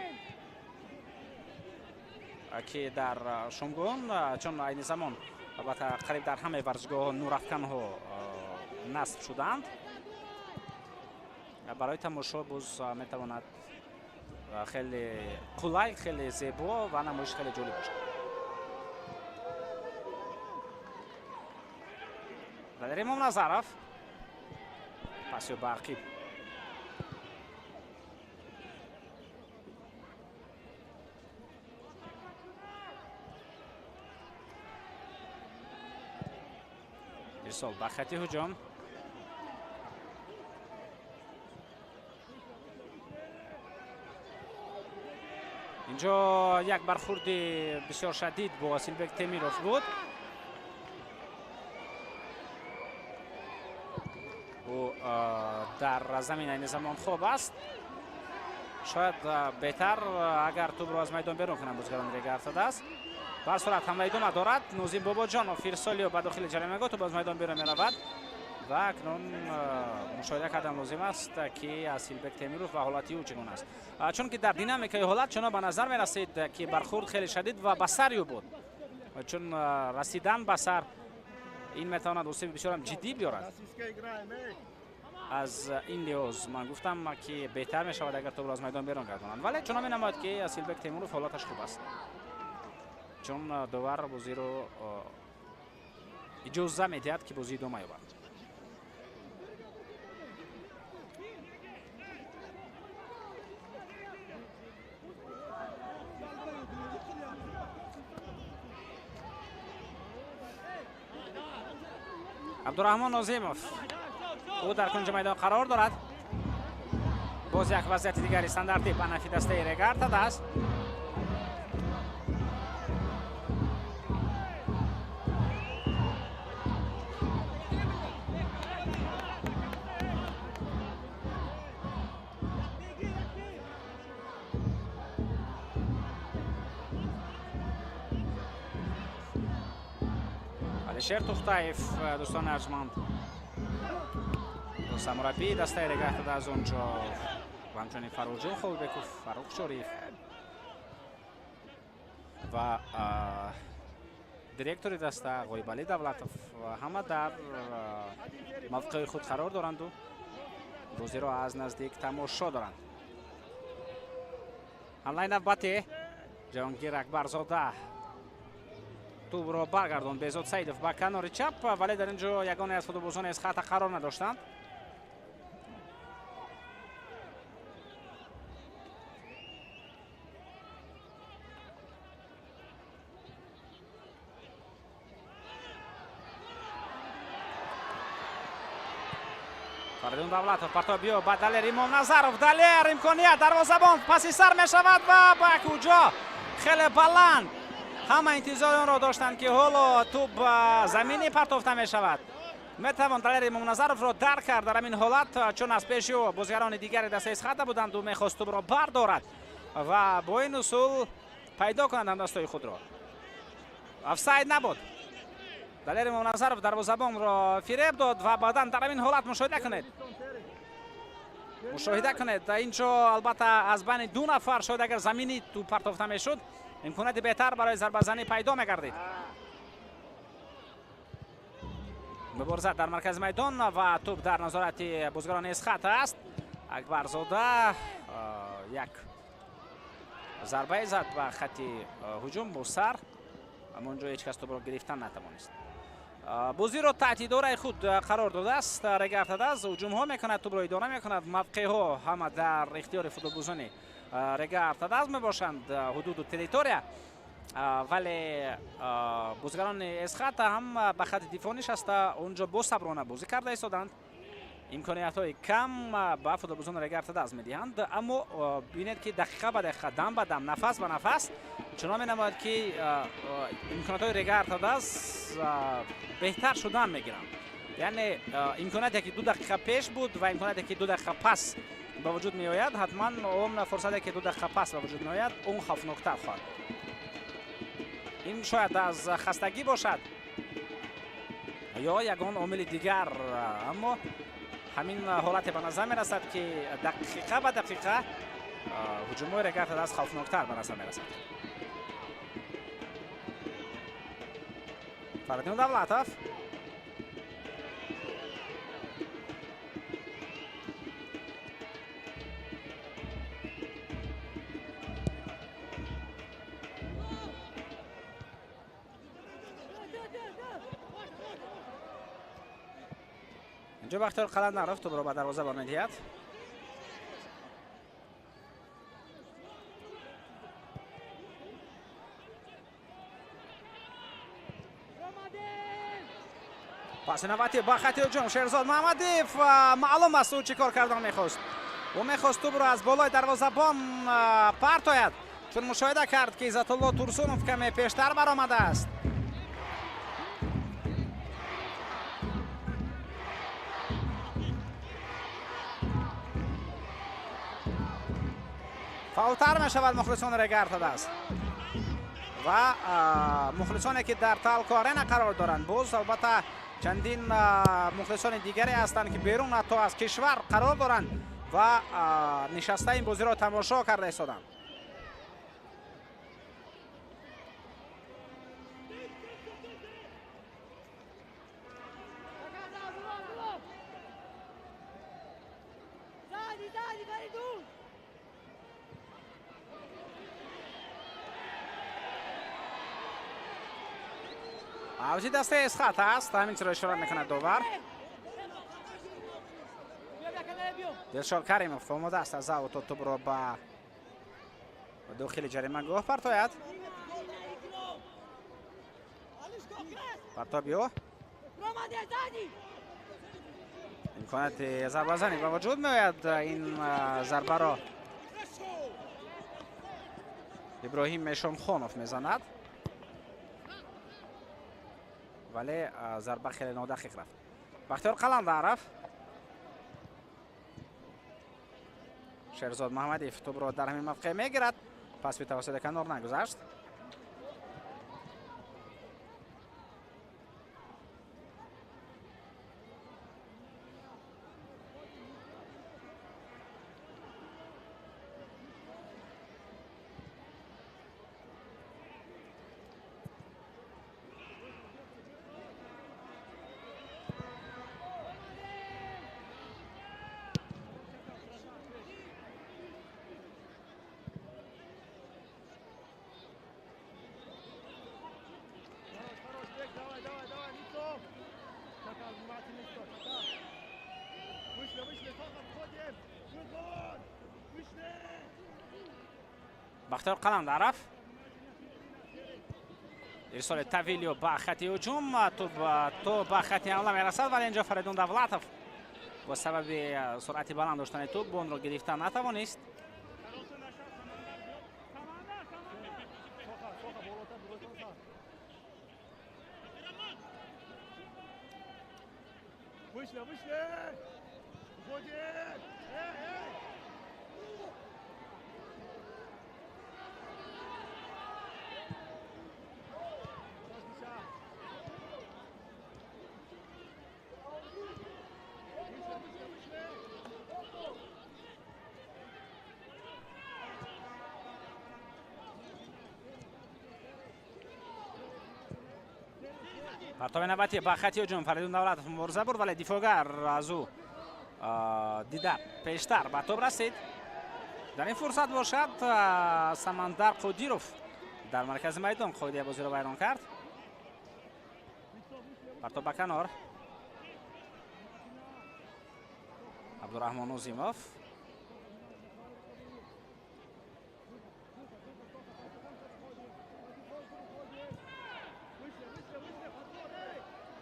A: ки дар шомгоҳон, чун айни замон албатта қариб дар ҳамаи варзишгоҳҳо нурафканҳо насб шудаанд, барои тамошо боз метавонад хеле қулай, хеле зебо ва намоиш хеле ҷолиб бошад. Валерий Момназаров пасё ба ақиб. Ирсол ба хати ҳуҷум. Инҷо як бархурди бисёр шадид бо Асилбек Темиров буд. Ӯ дар замин айни замон хоб аст. Шояд беҳтар агар тӯбро аз майдон берун кунанд бозигарони Регар-ТадАЗ. Ба ҳар сурат ҳамла идома дорад. Нозим Бобоҷонов ирсолиё ба дохили ҷаримагоҳ, тӯб аз майдон берун меравад ва акнун мушоҳида кардан лозим аст, ки Асилбек Темиров ва ҳолати ӯ чӣ гуна аст. Чунки дар динамикаи ҳолат чунон ба назар мерасид, ки бархурд хеле шадид ва ба сари ӯ буд. Чун расидан ба сар ин метавонад осеби бисёрам ҷиддӣ биёрад. Аз ин лиҳоз ман гуфтам, ки беҳтар мешавад агар тӯбро аз майдон берун гардонанд. Вале чунон менамояд, ки Асилбек Темуров ҳолаташ хуб аст, чун довар бозиро иҷоза медиҳад, ки бозӣ идома ёбад. Абдураҳмон Нозимов, ӯ дар кунҷи майдон қарор дорад. Боз як вазъияти дигари стандартӣ ба нафи дастаи Регар-ТадАЗ. Алишер Тухтаев, дӯстони арҷманд, сармураббии дастаи Регар-ТадАЗ онҷо ва ҳамчунин Фаррухҷон Холбеков, Фаррух Шориев ва директори даста Ғоибалӣ Давлатов ҳама дар мавқеи худ қарор доранду бозиро аз наздик тамошо доранд. Ҳамлаи навбатӣ Ҷаҳонгир Акбарзода тӯбро баргардонд Безод Саидов ба канори чап, вале дар ин ҷо ягоне аз футболбозони Эсхата қарор надоштанд. Фаридун Давлатов партоб биё ба Далер Имомназаров. Далер имконият, дарвозабон паси сар мешавад ва ба куҷо? Хеле баланд. Ҳама интизори онро доштанд, ки ҳоло тӯб ба заминӣ партофта мешавад. Метавон Далер Имомназаровро дарк кард дар ҳамин ҳолат, чун аз пеши ӯ бозигарони дигари дастаи Эсхата буданд. Ӯ мехост тӯбро бардорад ва бо ин усул пайдо кунад ҳамдастои худро. Офсайд набуд. Далер Имомназаров дарвозабонро фиреб дод ва баъдан дар ҳамин ҳолат мушоҳида кунед. Мушоҳида кунед. Инҷо албатта аз байни ду нафар шояд агар заминӣ тӯб партофта мешуд, имконияти беҳтар барои зарбазанӣ пайдо мегардид. Мубориза дар маркази майдон ва тӯб дар назорати бозигарони Эсхата аст. Акбарзода як зарбае зад ба хати ҳуҷум бо сар. Аммо онҷо ҳеҷ кас тӯбро гирифтан натавонист. Бозиро таҳти идораи худ қарор додааст Регар ТадАЗ, ҳуҷумҳо мекунад, тӯбро идора мекунад. Мавқеъҳо ҳама дар ихтиёри футболбозони Регар ТадАЗ мебошанд, ҳудуду территория. Вале бозигарони Эсхата ҳам ба хати дифоъ нишаста, онҷо босаброна бозӣ карда истоданд. Имкониятҳои кам ба футболбозони Регар ТадАЗ медиҳанд, аммо бинед, ки дақиқа ба дақиқа, дам ба дам, нафас ба нафас чунон менамояд, ки имкониятҳои Регар ТадАЗ беҳтар шудан мегиранд. Яъне имконияте, ки 2 дақиқа пеш буд, ва имконияте, ки 2 дақиқа пас ба вуҷуд меояд, ҳатман он фурсате, ки 2 дақиқа пас ба вуҷуд меояд, он хавфноктар хоҳад буд. Ин шояд аз хастагӣ бошад ё ягон омили дигар, аммо ҳамин ҳолате ба назар мерасад, ки дақиқа ба дақиқа ҳуҷумҳои Регар ТадАЗ хавфноктар ба назар мерасад. Фаридун Давлатов. Инҷо Бахтиёр Қаландаров тӯбро ба дарвоза бармедиҳад. Паси навбатӣ ба хати ҳуҷум, Шерзод Маҳмадиев. Маълум аст, ӯ чӣ кор кардан мехост. Ӯ мехост тӯбро аз болои дарвозабон партояд, чун мушоҳида кард, ки Иззатулло Турсунов каме пештар баромадааст. Фаултар мешавад мухлисони Регар ТадАЗ ва мухлисоне, ки дар Талко Арена қарор доранд. Боз, албатта, чандин мухлисони дигаре ҳастанд, ки берун ҳатто аз кишвар қарор доранд ва нишаста ин бозиро тамошо карда истоданд.
B: Ззади, ззади, Фаридун!
A: Авти дастаи Эсхат аст, ҳамин чиро ишора мекунад довар.
B: Биё, биё, канаре, биё!
A: Дилшод Каримов омода аст аз аут тӯбро ба дохили ҷаримагоҳ партояд. Партоби ӯ.
B: Ромаде, ззади!
A: Имконияти зарбазанӣ ба вуҷуд меояд. Ин зарбаро Иброҳим Мешомхонов мезанад, вале зарба хеле нодақиқ рафт. Бахтиёр Қаландаров. Шерзод Маҳмадиев тӯбро дар ҳамин мавқеъ мегирад, пас бетавассути канор нагузашт.
C: Хорош, хорош, бег, давай, давай, давай, лицо. Чакал, внимательно, стой, чакал. Вышли, вышли, Соха, входим. Шурбон, вышли.
A: Бахтиёр Қаландаров. Ирсоли тавилио ба хати ҳуҷум, тӯб то ба хати ҳамла мерасад, вале инҷо Фаридун Давлатов бо сабаби суръати баланд доштани тӯб онро гирифта натавонист.
C: Соха, Соха, болотар, болотар. Вышли, вышли. Уходим. Эй, эй. Хорош, Миша. Вышли, вышли, вышли.
A: Партоби навбатӣ ба хати ҳуҷум, Фаридун Давлатов мубориза бурд, вале дифоъгар аз ӯ дида пештар ба тоб расид. Дар ин фурсат бошад, Самандар Қодиров Дар маркази майдон қоидаи бозиро вайрон кард. Партоб ба канор. Абдураҳмон Узимов.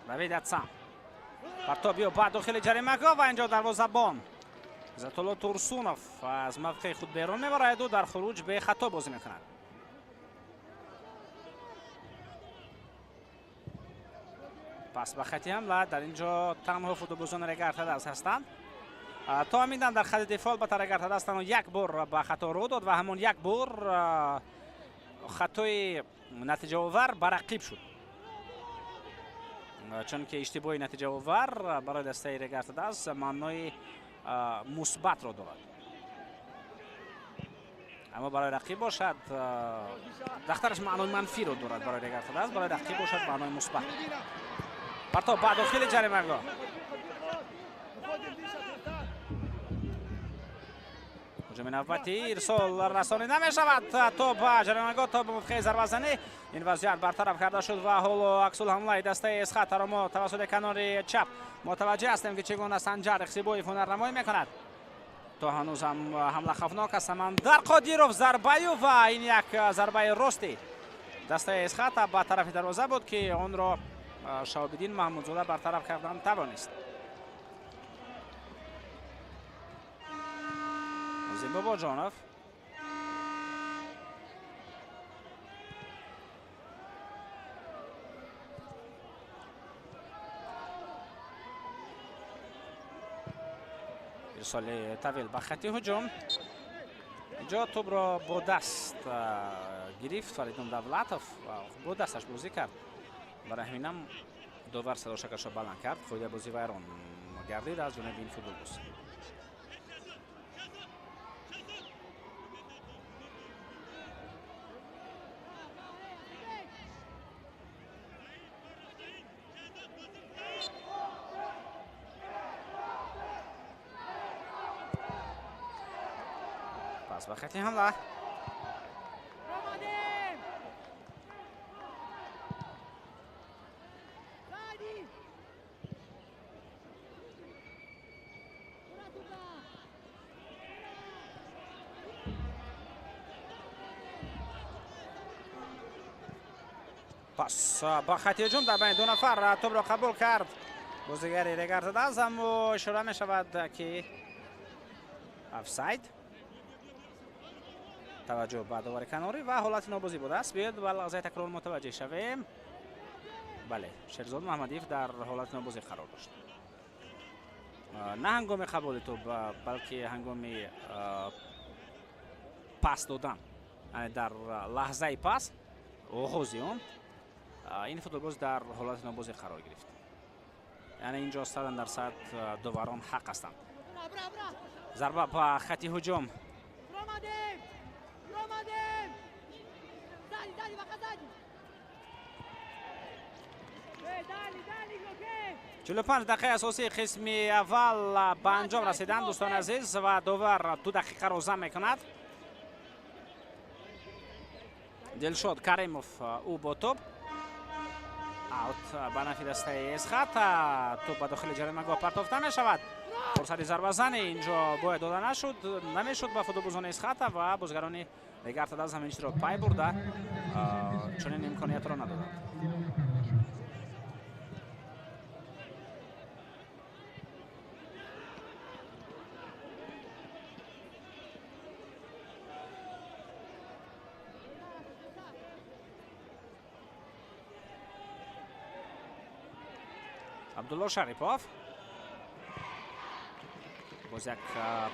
A: Давид Атсам. Партоб ё ба дохили ҷаримагоҳ ва инҷо дарвозабон Иззатулло Турсунов аз мавқеи худ берун мебарад ӯ дар хуруҷ бехато бозӣ мекунад. Пас ба хати ҳамла дар инҷо танҳо футболбозони Регар-ТадАЗ ҳастанд. То ҳамин дам дар хати дифоъ албатта Регар-ТадАЗ танҳо як бор ба хато рӯ дод ва ҳамон як бор хатои натиҷаовар ба рақиб шуд. Чунки иштибоҳи натиҷаовар барои дастаи Регар-ТадАЗ маънои мусбатро дорад. Аммо барои рақиб бошад дахтараш маънои манфиро дорад. Барои Регар-ТадАЗ, барои рақиб бошад маънои мусбат. Партоб ба дохили ҷаримагоҳ. Ҳуҷуми навбатӣ ирсол расонида мешавад то ба ҷаримагоҳ, то ба мавқеи зарбазанӣ. Ин вазъият бартараф карда шуд ва ҳоло аксулҳамлаи дастаи Эсхатаро мо тавассути канори чап мутаваҷҷеҳ ҳастем, ки чӣ гуна Санҷар Ихсибоев ҳунарнамоӣ мекунад. То ҳанӯз ҳам ҳамла хавфнок аст. Самандар Қодиров зарбаю ва ин як зарбаи рости дастаи Эсхата ба тарафи дарвоза буд, ки онро Шаҳобиддин Маҳмудзода бартараф кардан тавонист. Нозим Бобоҷонов. Ирсоли тавил ба хати ҳуҷум. Инҷо тӯбро бо даст гирифт Фаридун Давлатов, бо дасташ бозӣ кард. Барои ҳаминам довар садошакашро баланд кард. Қоидаи бозӣ вайрон гардид аз ҷониби ин футболбоз. Пас ба хати ҳамла. Пас ба хати ҳуҷум дар байни ду нафар тӯбро қабул кард бозигари Регар-ТадАЗ, аммо ишора мешавад, ки офсайд. Таваҷҷӯҳ ба довари канорӣ ва ҳолати нобозӣ будааст. Биёед ба лаҳзаи такрор мутаваҷҷеҳ шавем. Бале, Шерзод Маҳмадиев дар ҳолати нобозӣ қарор дошт. На ҳангоми қабули тӯб, балки ҳангоми пас додан, дар лаҳзаи пас оғози он ин футболбоз дар ҳолати нобозӣ қарор гирифт. Яъне инҷо 100% доварон ҳақ ҳастанд. Зарба ба хати ҳуҷум. 45 дақиқаи асосии қисми аввал ба анҷом расиданд, дӯстони азиз, ва довар 2 дақиқаро зам мекунад. Дилшод Каримов ӯ бо тӯб. Аут ба нафи дастаи Эсхата. Тӯб ба дохили ҷаримагоҳ партофта мешавад. Фурсати зарбазанӣ инҷо бояд дода нашуд, намешуд ба футболбозони Эсхата ва бозигарони Регар-ТадАЗ ҳамин чизро пай бурда чунин имкониятро надоданд. Абдулло Шарипов. Боз як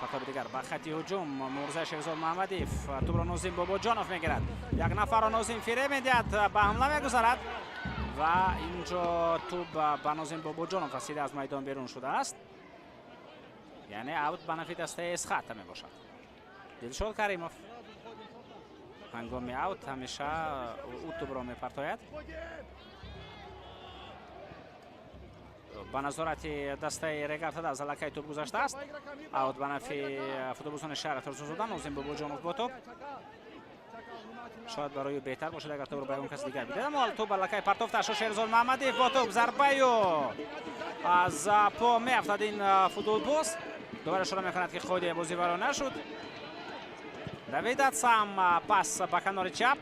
A: партоби дигар ба хати ҳуҷум. Мурза Шерзод Маҳмадиев тӯбро Нозим Бобоҷонов мегирад. Як нафарро Нозим фиреб медиҳад, ба ҳамла мегузарад ва инҷо тӯб ба Нозим Бобоҷонов расида аз майдон берун шудааст. Яъне аут ба нафи дастаи Эсхата мебошад. Дилшод Каримов ҳангоми аут ҳамеша ӯ тӯбро мепартояд. Ба назорати дастаи Регар-ТадАЗ аллакай тӯб гузаштааст. Аут ба нафи футболбозони шаҳри Турсунзода. Нозим Бобоҷонов бо тӯб. Шояд барои ӯ беҳтар бошад, агар топро ба ягон каси дигар бидиҳад. Аммо топ аллакай партофта шуд. Шерзод Маҳмадиев бо топ зарбаю аз по меафтад ин футболбоз. Дубора ишора мекунад, ки қоидаи бозӣ вайрон нашуд. Давид Атсам пас ба канори чап.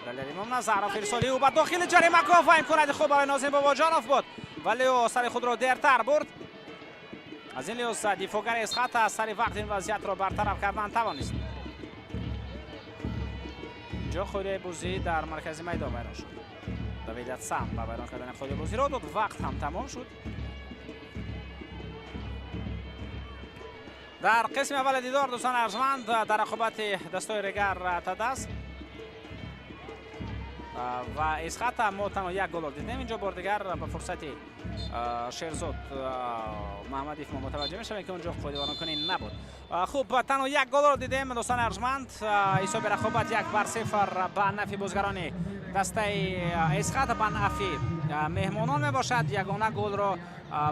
A: Далер Имомназаров ирсоли ӯ ба дохили ҷаримагоҳ ва имконияти хуб барои Нозим Бобоҷонов буд, вале ӯ сари худро дертар бурд. Аз ин лиҳоз дифоъгари Эсхата сари вақт ин вазъиятро бартараф кардан тавонист. Инҷо қоидаи бозӣ дар маркази майдон вайрон шуд. Давид Атсам ба вайрон кардани қоидаи бозӣ роҳ дод. Вақт ҳам тамом шуд. Дар қисми аввали дидор, дӯстони арҷманд, дар рақобати дастои Регар Тадас ва Эсхата мо танҳо як голро дидем. Инҷо бор дигар ба фурсати Шерзод Маҳмадиев мо мутаваҷҷеҳ мешавем, ки онҷо қоидавайронкунӣ набуд. Хуб, танҳо як голро дидем, дӯстони арҷманд. Ҳисоби рақобат 1-0 ба нафи бозгарони дастаи Эсхата, ба нафи меҳмонон мебошад. Ягона голро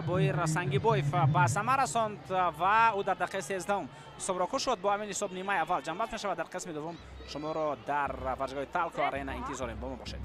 A: Боир Сангибоев ба самар расонд ва ӯ дар дақиқаи 13 ҳисобро кушод. Бо ҳамин ҳисоб нимаи аввал ҷамъбаст мешавад. Дар қисми дуввум шуморо дар варзишгоҳи Талко Арена интизорем. Бо мо бошед.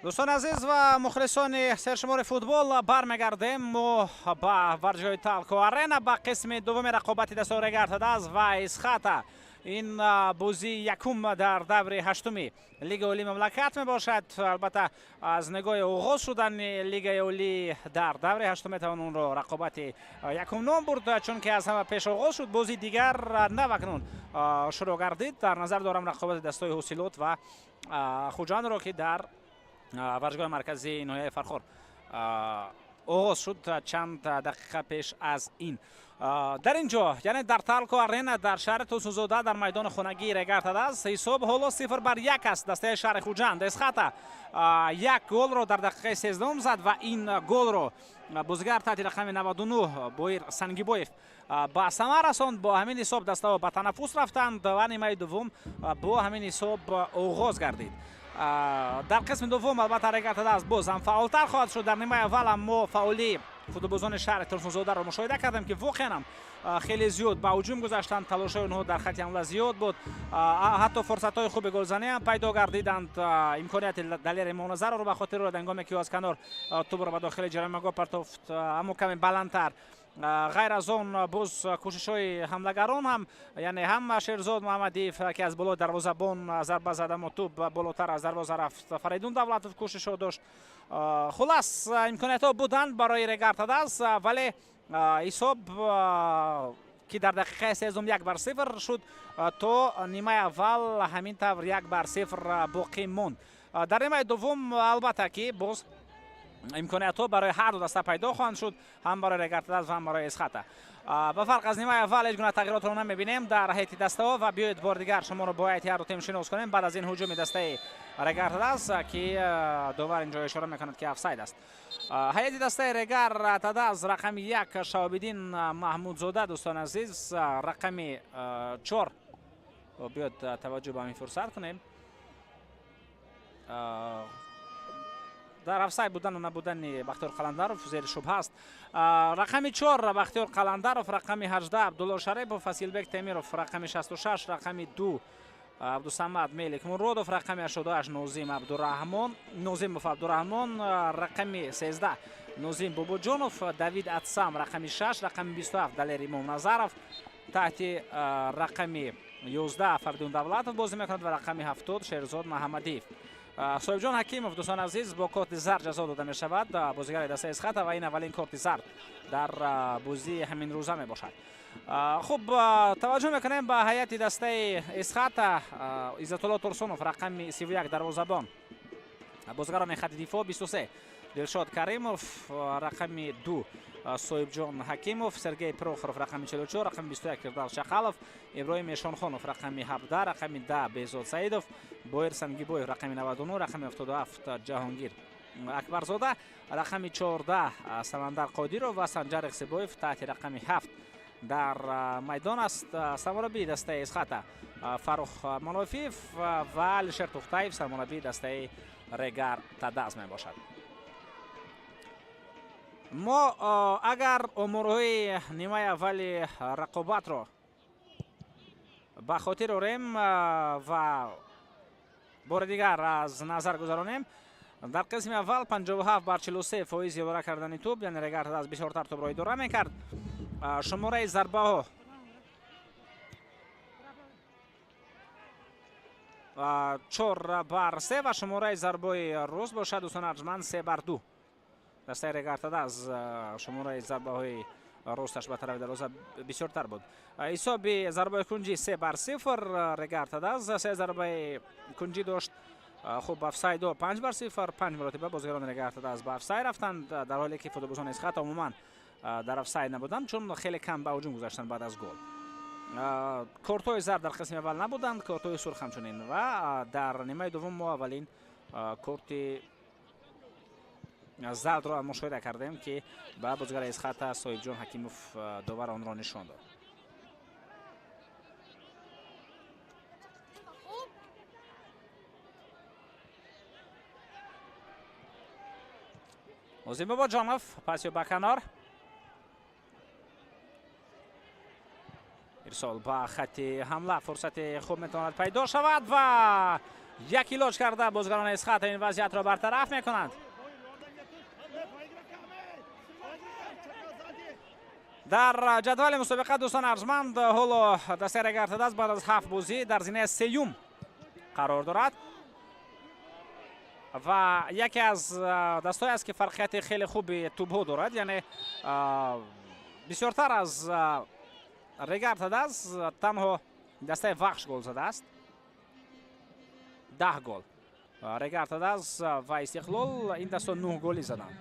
A: Дӯстони азиз ва мухлисони сершумори футбол, бармегардем мо ба варзишгоҳи Талко Арена, ба қисми дуввуми рақобати дастаи Регар ТадАЗ ва Исхата. Ин бозии якум дар даври ҳаштуми Лигаи Олии мамлакат мебошад. Албатта, аз нигоҳи оғоз шудани Лигаи Олӣ дар даври ҳаштум метавон онро рақобати якум ном бурд, чунки аз ҳама пеш оғоз шуд. Бозии дигар навакнун шурӯъ гардид. Дар назар дорам рақобати дастаи Ҳосилот ва Хуҷандро, ки дар варзишгоҳи марказии ноҳияи Фархор оғоз шуд чанд дақиқа пеш аз ин. Дар ин ҷо, яъне дар Талко Арена, дар шаҳри Турсунзода, дар майдони хонагии Регар ТадАЗ, ҳисоб ҳоло 0-1 аст. Дастаи шаҳри Хуҷанд Эсхата як голро дар дақиқаи 13-ум зад ва ин голро бозигар таҳти рақами 99 Боир Сангибоев ба самар расонд. Бо ҳамин ҳисоб дастаҳо ба танаффус рафтанд ва нимаи дуввум бо ҳамин ҳисоб оғоз гардид. Дар қисми дуввум, албатта, Регар ТадАЗ боз ҳам фаъолтар хоҳад шуд. Дар нимаи аввал мо фаъолии футболбозони шаҳри Турсунзодаро мушоҳида кардем, ки воқеан ҳам хеле зиёд ба ҳуҷум гузаштанд. Талошҳои онҳо дар хати ҳамла зиёд буд, ҳатто фурсатҳои хуби голзанӣ ҳам пайдо гардиданд. Имконияти Далери Моназарро ба хотир орад, ҳангоме ки ӯ аз канор тӯбро ба дохили ҷаримагоҳ партофт, аммо каме баландтар. Ғайр аз он, боз кӯшишҳои ҳамлагарон ҳам, яъне ҳам Шерзод Муҳаммадиев, ки аз болои дарвозабон зарба зад, аммо тӯб болотар аз дарвоза рафт, Фаридун Давлатов кӯшишҳо дошт. Хулас, имкониятҳо буданд барои Регар ТадАЗ, вале ҳисоб, ки дар дақиқаи 13-ум 1-0 шуд, то нимаи аввал ҳамин тавр 1-0 боқӣ монд. Дар нимаи дуввум, албатта, ки боз имкониятҳо барои ҳар ду даста пайдо хоҳанд шуд, ҳам барои Регар ТадАЗ ва ҳам барои Эсхата. Ба фарқ аз нимаи аввал, ҳеҷ гуна тағйиротро намебинем дар ҳайати дастаҳо. Ва биёед, бори дигар шуморо бо ҳайати ҳар ду тим шинос кунем баъд аз ин ҳуҷуми дастаи Регар ТадАЗ, ки довар инҷо ишора мекунад, ки офсайд аст. Ҳайати дастаи Регар ТадАЗ: рақами 1 Шаҳобиддин Маҳмудзода, дӯстони азиз, рақами 4. Биёед, таваҷҷӯҳ ба ҳамин фурсат кунем. Дар офсайд будану набудани Бахтиёр Қаландаров зери шубҳа аст. Рақами 4 Бахтиёр Қаландаров, рақами 18 Абдулло Шарипов, Фасилбек Темиров рақами 66, рақами 2 Абдусамад Мелик Муродов, рақами 88 Нозим Абдураҳмон, Нозимов Абдураҳмон, рақами 13 Нозим Бобоҷонов, Давид Атсам рақами 6, рақами 27 Далер Имомназаров, таҳти рақами 11 Фаридун Давлатов бозӣ мекунад ва рақами 70 Шерзод Маҳаммадиев. Соҳибҷон Ҳакимов, дӯстони азиз, бо корти зард ҷазо дода мешавад, бозигари дастаи Исхата, ва ин аввалин корти зард дар бозии ҳамин рӯза мебошад. Хуб, таваҷҷӯҳ мекунем ба ҳайати дастаи Исхата: Иззатулло Турсунов рақами 31 дарвозабон, бозигарони хати дифоъ: 23 Дилшод Каримов, рақами 2 Соҳибҷон Ҳакимов, Сергей Прохоров рақами 44, рақами 21 Фирдавс Чақалов, Иброҳим Эшонхонов рақами 17, рақами 10 Беҳзод Саидов, Боир Сангибоев рақами 99, рақами 77 Ҷаҳонгир Акбарзода, рақами 14 Самандар Қодиров ва Санҷар Иқсибоев таҳти рақами 7 дар майдон аст. Сармураббии дастаи Исхата Фаррух Манофиев ва Алишер Тухтаев сармураббии дастаи Регар ТадАЗ мебошад. Мо агар оморҳои нимаи аввали рақобатро ба хотир орем ва бори дигар аз назар гузаронем, дар қисми аввал 57 бар 43% идора кардани тӯб, яъне Регар аз бисёртар тӯбро идора мекард. Шумораи зарбаҳо 4-3 ва шумораи зарбаҳои рост бошад, дӯстони арҷманд, 3-2. Дастаи Регар-ТадАЗ шумораи зарбаҳои росташ ба тарафи дарвоза бисёртар буд. Ҳисоби зарбаи кунҷӣ 3-0. Регар-ТадАЗ се зарбаи кунҷӣ дошт. Хуб, офсайдо 5-0, 5 маротиба бозигарони Регар-ТадАЗ ба офсайд рафтанд, дар ҳоле ки футболбозони Эсхата умуман дар офсайд набуданд, чун хеле кам ба ҳуҷум гузаштанд баъд аз гол. Кортҳои зард дар қисми аввал набуданд, кортҳои сурх ҳамчунин, ва дар нимаи дуввум мо аввалин корти зардро мушоҳида кардем, ки ба бозигари Эсхата Соҳибҷон Ҳакимов довар онро нишон дод. Нозим Бобоҷонов пасё ба канор, ирсол ба хати ҳамла, фурсати хуб метавонад пайдо шавад ва як илоҷ карда бозигарони Эсхата ин вазъиятро бартараф мекунанд. Дар ҷадвали мусобиқа, дӯстон арҷманд, ҳоло дастаи Регар-ТадАЗ баъд аз 7 бозӣ дар зинаи сеюм қарор дорад ва яке аз дастҳое аст, ки фарқияти хеле хуби тӯбҳо дорад, яъне бисёртар аз Регар-ТадАЗ танҳо дастаи Вахш гол задааст, 10 гол. Регар-ТадАЗ ва Истиқлол ин дастҳо 9 голӣ заданд.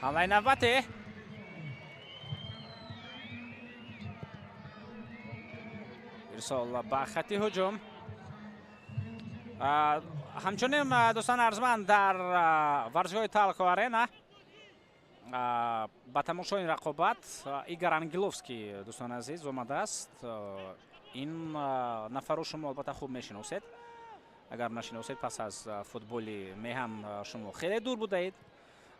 A: ҳамлаи навбате ирсол ба хати ҳуҷум. Ҳамчунин, дӯстони арҷманд, дар варзишгоҳи Талко Арена ба тамошои рақобат Игор Ангеловский, дӯстони азиз, омадааст. Ин нафарро шумо албатта хуб мешиносед. Агар нашиносед, пас аз футболи меҳан шумо хеле дур будаед.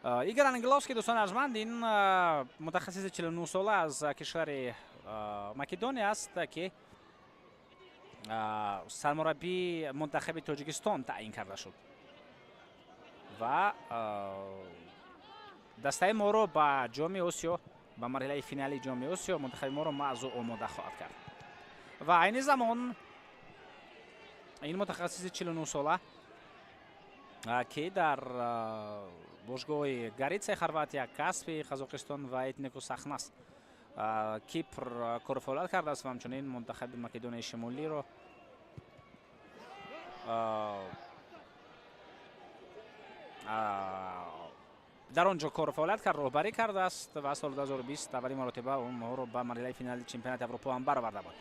A: Игор Ангеловский, дӯстони арҷманд, ин мутахассиси 49 сола аз кишвари Македония аст, ки сармураббии мунтахаби Тоҷикистон таъин карда шуд ва дастаи моро ба Ҷоми Осиё, ба марҳилаи финалии Ҷоми Осиё мунтахаби моро маъзу омода хоҳад кард. Ва айни замон ин мутахассиси 49 сола, ки дар бошгоҳи Гаритсаи Хорватия, Каспи Қазоқистон ва Этнику Сахнас Кипр кору фаъолият кардааст ва ҳамчунин мунтахаби Македонияи Шимолиро дар он ҷо кору фаъолият кард, роҳбарӣ кардааст ва соли 2020 аввалин маротиба онҳоро ба марҳилаи финали чемпионати Аврупо ҳам бароварда буд.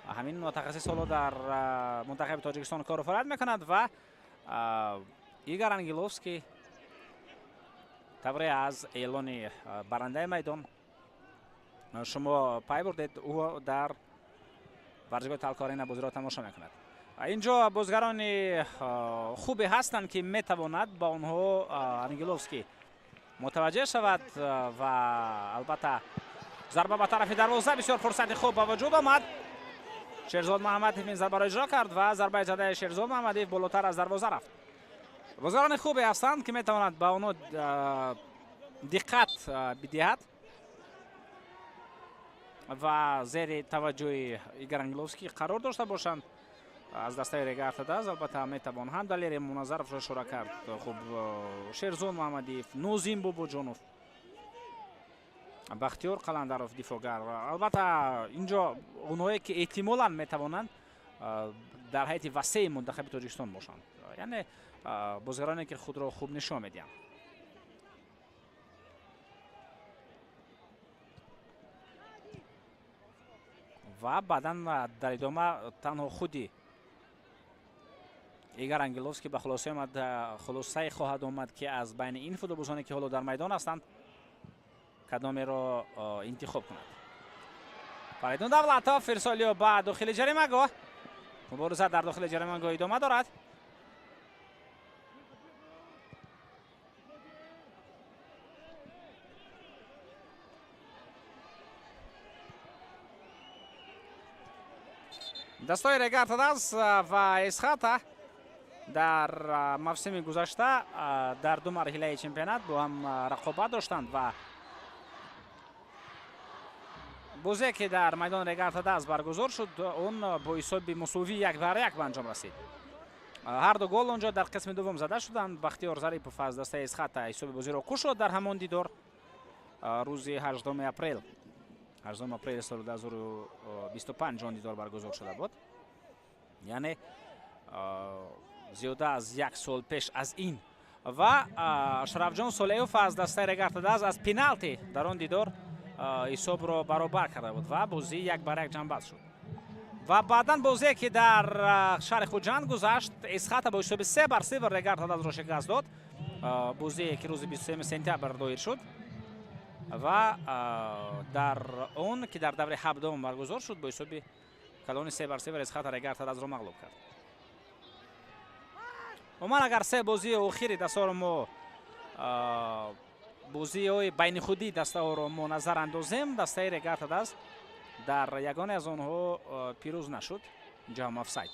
A: Ҳамин мутахассис ҳоло дар мунтахаби Тоҷикистон кору фаъолият мекунад ва Игор Ангеловский тавре аз эълони барандаи майдон шумо пай бурдед, ӯ дар варзишгоҳи Талко Арена бозиро тамошо мекунад. Инҷо бозигарони хубе ҳастанд, ки метавонад ба онҳо Ангеловский мутаваҷҷеҳ шавад ва албатта зарба ба тарафи дарвоза, бисёр фурсати хуб ба вуҷуд омад. Шерзод Муҳаммадов ин зарбаро иҷро кард ва зарбаи задаи Шерзод Муҳаммадов болотар аз дарвоза рафт. Бозигарони хубе ҳастанд, ки метавонад ба онҳо диққат бидиҳад ва зери таваҷҷӯҳи Игор Ангеловский қарор дошта бошанд. Аз дастаи Регар-ТадАЗ албатта метавон ҳам Далери Муназаровро ишора кард, хуб, Шерзод Муҳаммадиев, Нозим Бобоҷонов, Бахтиёр Қаландаров дифоъгар. Албатта инҷо онҳое ки эҳтимолан метавонанд дар ҳайати васеи мунтахаби Тоҷикистон бошанд, яъне бозигароне ки худро хуб нишон медиҳанд. Ва баъдан дар идома танҳо худи Игор Ангеловский ба хулосае хоҳад омад, ки аз байни ин футболбозоне ки ҳоло дар майдон ҳастанд кадомеро интихоб кунад. Фаридун Давлатов ирсолиё ба дохили ҷаримагоҳ. Мубориза дар дохили ҷаримагоҳ идома дорад. Дастаҳои Регар ТадАЗ ва Эсхата дар мавсими гузашта дар ду марҳилаи чемпионат бо ҳам рақобат доштанд ва бозе ки дар майдони Регар ТадАЗ баргузор шуд, он бо ҳисоби мусовӣ 1-1 ба анҷом расид. Ҳар ду гол онҷо дар қисми дуввум зада шуданд. Бахтиёр Зарипов аз дастаи Эсхата ҳисоби бозиро кушод дар ҳамон дидор рӯзи 8 апрел. 8 апрели соли 2025 он дидор баргузор шуда буд. Яъне зиёда аз як сол пеш аз ин. Ва Шарафҷон Солеев аз дастаи Регар ТадАЗ аз пеналти дар он дидор ҳисобро баробар карда буд ва бозӣ 1-1 ҷамъбаст шуд. Ва баъдан бозе ки дар шаҳри Хуҷанд гузашт, Эсхата бо ҳисоби 3-0 Регар ТадАЗро шикаст дод. Бозие ки рӯзи 23 сентябр доир шуд ва дар он ки дар даври 17 баргузор шуд, бо ҳисоби калони 3-0 Эсхата Регар ТадАЗро мағлуб кард. Умуман агар се бозии охири дастаҳоро мо бозиҳои байнихудии дастаҳоро мо назар андозем, дастаи Регар ТадАЗ дар ягоне аз онҳо пирӯз нашуд. Инҷо офсайд.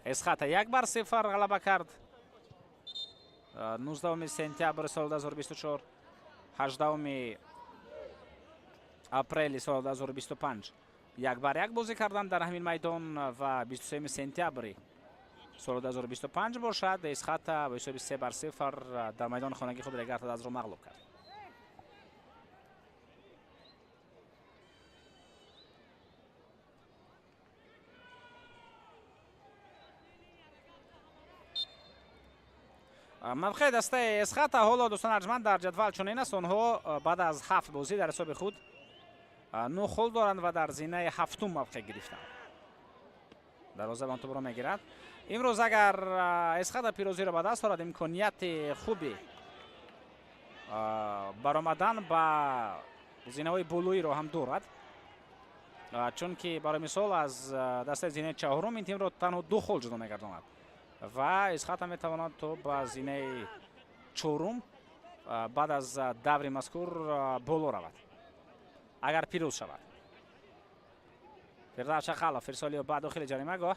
A: Эсхата 1-0 ғалаба кард. 19 сентябри соли 2024, 18 апрели соли 2025 1-1 бозӣ карданд дар ҳамин майдон ва 23 сентябри соли 2025 бошад, Эсхата бо ҳисоби 3-0 дар майдони хонагии худ Регар ТадАЗро мағлуб кард. Мавқеи дастаи Эсхата ҳоло дӯстон арҷманд дар ҷадвал чунин аст. Онҳо баъд аз 7 бозӣ дар ҳисоби худ 9 хол доранд ва дар зинаи 7-ум мавқеъ гирифтанд. Дарвозабон тӯбро мегирад. Имрӯз агар Эсхата пирӯзиро ба даст орад, имконияти хуби баромадан ба зинаҳои болоиро ҳам дорад, чунки барои мисол аз дастаи зинаи 4-ум ин тимро танҳо 2 хол ҷудо мегардонад ва Эсхата метавонад то ба зинаи 4-ум баъд аз даври мазкур боло равад, агар пирӯз шавад. Фирдавс Шақалов ирсоли ба дохили ҷаримагоҳ.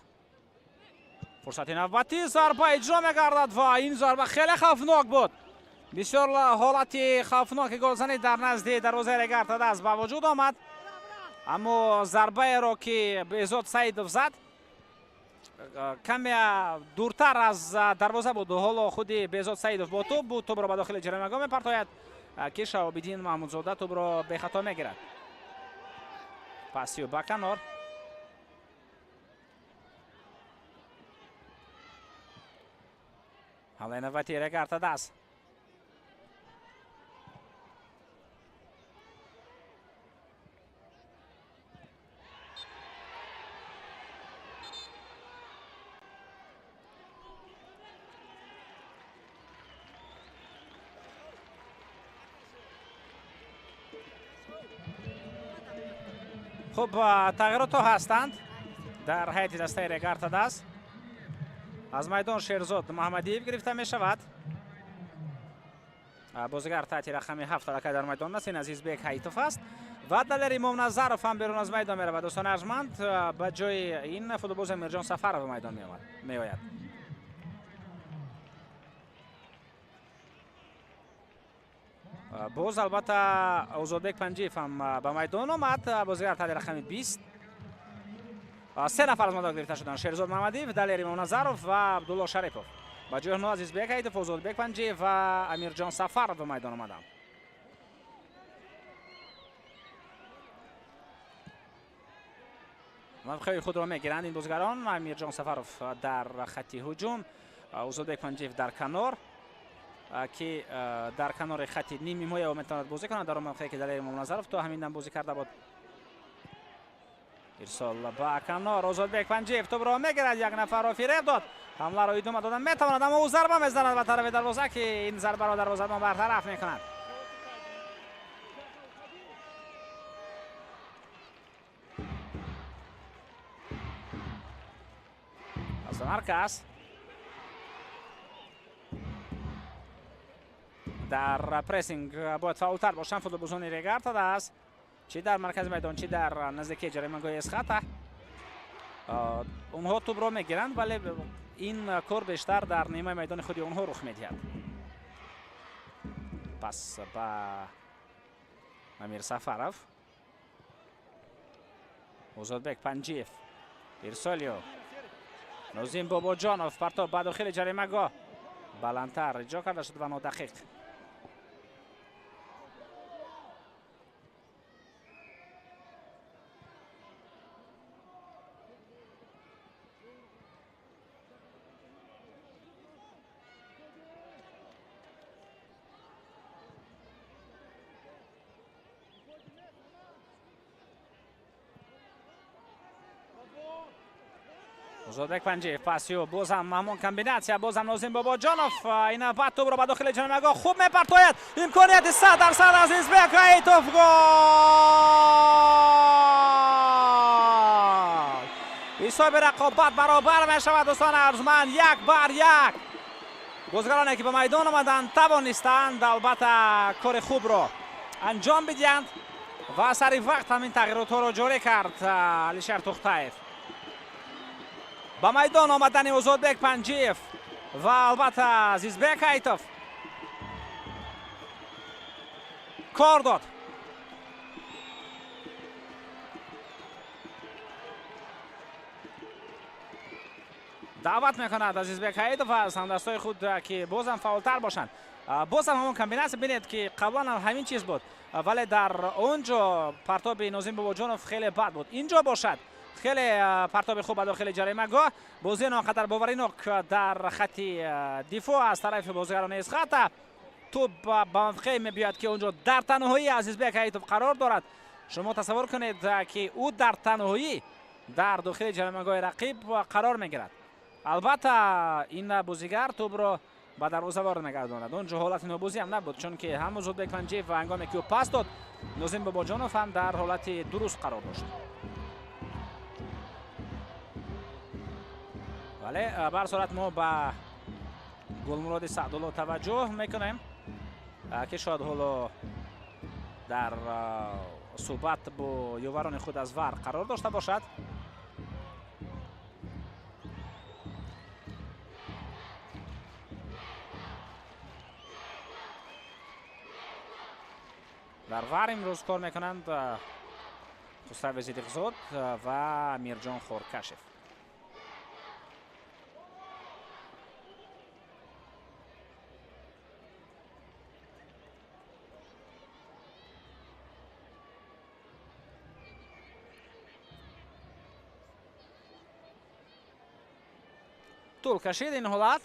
A: Фурсати навбатӣ, зарба иҷро мегардад ва ин зарба хеле хавфнок буд. Бисёр ҳолати хавфноки голзанӣ дар назди дарвозаи Регар ТадАЗ ба вуҷуд омад, аммо зарбаеро ки Беҳзод Саидов зад каме дуртар аз дарвоза буд. Ҳоло худи Беҳзод Саидов бо тӯб буд, тӯбро ба дохили ҷаримагоҳ мепартояд ки Шаҳобиддин Маҳмудзода тӯбро бехато мегирад. Пасиё ба канор. Ҳамлаи навбатии Регар ТадАЗ. Хуб, тағйиротҳо ҳастанд дар ҳайати дастаи Регар ТадАЗ. Аз майдон Шерзод Маҳмадиев гирифта мешавад. Бозигар таҳти рақами 7 аллакай дар майдон аст. Ин Азизбек Ҳайтов аст ва Далер Имомназаров ҳам берун аз майдон меравад. Дӯстони арҷманд, ба ҷои ин футболбоз Амирҷон Сафаров ба майдон меояд. Боз албатта Озодбек Панҷиев ҳам ба майдон омад. Бозигар таҳти рақами 20. 3 нафар аз майдон гирифта шуданд: Шерзод Маҳмадиев, Далер Имомназаров ва Абдулло Шарипов. Ба ҷои онҳо Азизбек Ҳайтов, Озодбек Панҷиев ва Амирҷон Сафаров ба майдон омаданд. Мавқеи худро мегиранд ин бозигарон. Амирҷон Сафаров дар хатти ҳуҷум, Озодбек Панҷиев дар канор, ки дар канори хатти нимҳимоя метавонад бозӣ кунад дар он мавқее ки Далер Имомназаров то ҳамин дам бозӣ карда буд. Ирсол ба канор, Озодбек Панҷиев тӯбро мегирад, як нафарро фиреб дод, ҳамларо идома дода метавонад, аммо ӯ зарба мезанад ба тарафи дарвоза ки ин зарбаро дарвозабон бартараф мекунад. Аз марказ Дар прессинг бояд фаъолтар бошанд футболбозони Регар-ТадАЗ, чӣ дар маркази майдон, чӣ дар наздикии ҷаримагоҳи Эсхата. Онҳо тӯбро мегиранд, вале ин кор бештар дар нимаи майдони худи онҳо рух медиҳад. Пас ба Амир Сафаров, Озодбек Панҷиев, Ирсолио, Нозим Бобоҷонов, партоб ба дохили ҷаримагоҳ, баландтар иҷро карда шуд ва нодақиқ. Озодбек Панҷиев, пасиё, бозам ҳамон комбинатсия, бозам Нозим Бобоҷонов. Ин навбат тӯбро ба дохили ҷаримагоҳ хуб мепартояд. Имконияти 100% Азизбек Ҳаитов, гол! Ҳисоби рақобат баробар мешавад, дӯстони арзуманд, 1-1. Бозигароне ки ба майдон омаданд тавонистанд албатта кори хубро анҷом бидиҳанд ва сари вақт ҳамин тағйиротҳоро ҷорӣ кард Алишер Тухтаев. Ба майдон омадани Озодбек Панҷиев ва албатта Азизбек Ҳаитов кор дод. Даъват мекунад Азизбек Ҳаитов аз ҳамдастҳои худ, ки бозам фаъолтар бошанд. Бозам ҳамон комбинатсия, бинед ки қаблан ҳам ҳамин чиз буд, вале дар он ҷо партоби Нозим Бобоҷонов хеле бад буд. Ин ҷо бошад хеле партоби хуб ба дохили ҷаримагоҳ, бозии он қадар боваринок дар хати дифоъ аз тарафи бозигарони Эсхата. Тӯб ба мавқеъ мебиёяд, ки он ҷо дар танҳоӣ Азизбек Ҳаитов қарор дорад. Шумо тасаввур кунед, ки ӯ дар танҳоӣ дар дохили ҷаримагоҳи рақиб қарор мегирад. Албатта ин бозигар тӯбро ба дарвоза ворид мегардонад. Он ҷо ҳолати нобозӣ ҳам набуд, чунки ҳам Озодбек Панҷиев ва ҳангоме ки ӯ пас дод, Нозим Бобоҷонов ҳам дар ҳолати дуруст қарор дошт. Вале ба ҳар сурат мо ба Гулмуроди Саъдулло таваҷҷӯҳ мекунем, ки шояд ҳоло дар суҳбат бо ёварони худ аз ВАР қарор дошта бошад. Дар ВАР имрӯз кор мекунанд Хусрави Зидиқзод ва Амирҷон Хоркашев. Тӯл кашид ин ҳолат.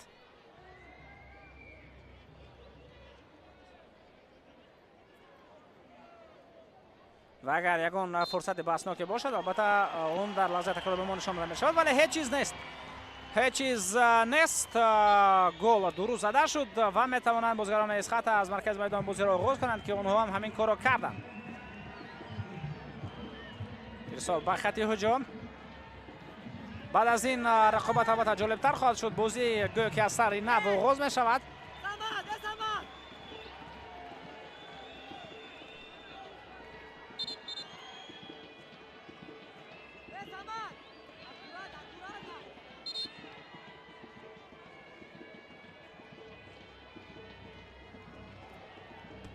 A: Ва агар ягон фурсати баҳсноке бошад, албатта он дар лаҳзаи такрор ба мо нишон дода мешавад, вале ҳеҷ чиз нест. Ҳеҷ чиз нест. Гол дуруст зада шуд ва метавонанд бозигарони Эсхата аз маркази майдон бозиро оғоз кунанд, ки онҳо ҳам ҳамин корро карданд. Ирсол ба хати ҳуҷум. Баъд аз ин рақобат албатта ҷолибтар хоҳад шуд. Бозӣ гӯё ки аз сари нав оғоз мешавад.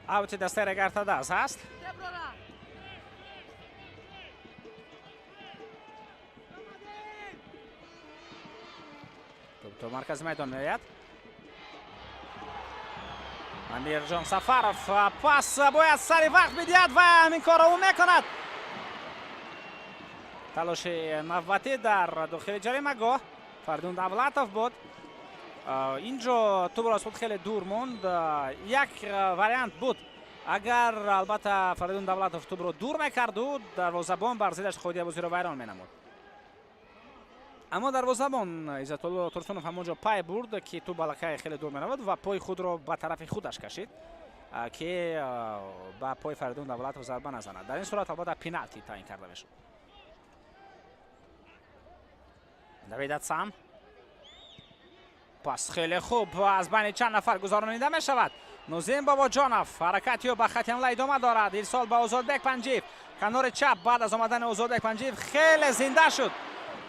A: Аути дастаи Регар-ТадАЗ ҳаст. То маркази майдон меояд. Амирҷон Сафаров пас бояд сари вақт бидиҳад ва ҳамин корро ӯ мекунад. Талоши навбатӣ дар дохили ҷаримагоҳ Фаридун Давлатов буд. Ин ҷо тӯбро аз худ хеле дур монд. Як вариант буд, агар албатта Фаридун Давлатов тӯбро дур мекарду, дарвозабон бар зиддаш қоидаи бозиро вайрон менамуд. Аммо дарвозабон Иззатулло Турсунов ҳамон ҷо пай бурд, ки тӯб аллакай хеле дур меравад ва пои худро ба тарафи худаш кашид, ки ба пои Фаридун Давлатов зарба назанад. Дар ин сурат албатта пеналти таъин карда мешуд. Давид Атсам. Пас хеле хуб аз байни чанд нафар гузаронида мешавад. Нозим Бобоҷонов ҳаракати ӯ ба хати ҳамла идома дорад. Ирсол ба Озодбек Панҷиев. Канори чап баъд аз омадани Озодбек Панҷиев хеле зинда шуд.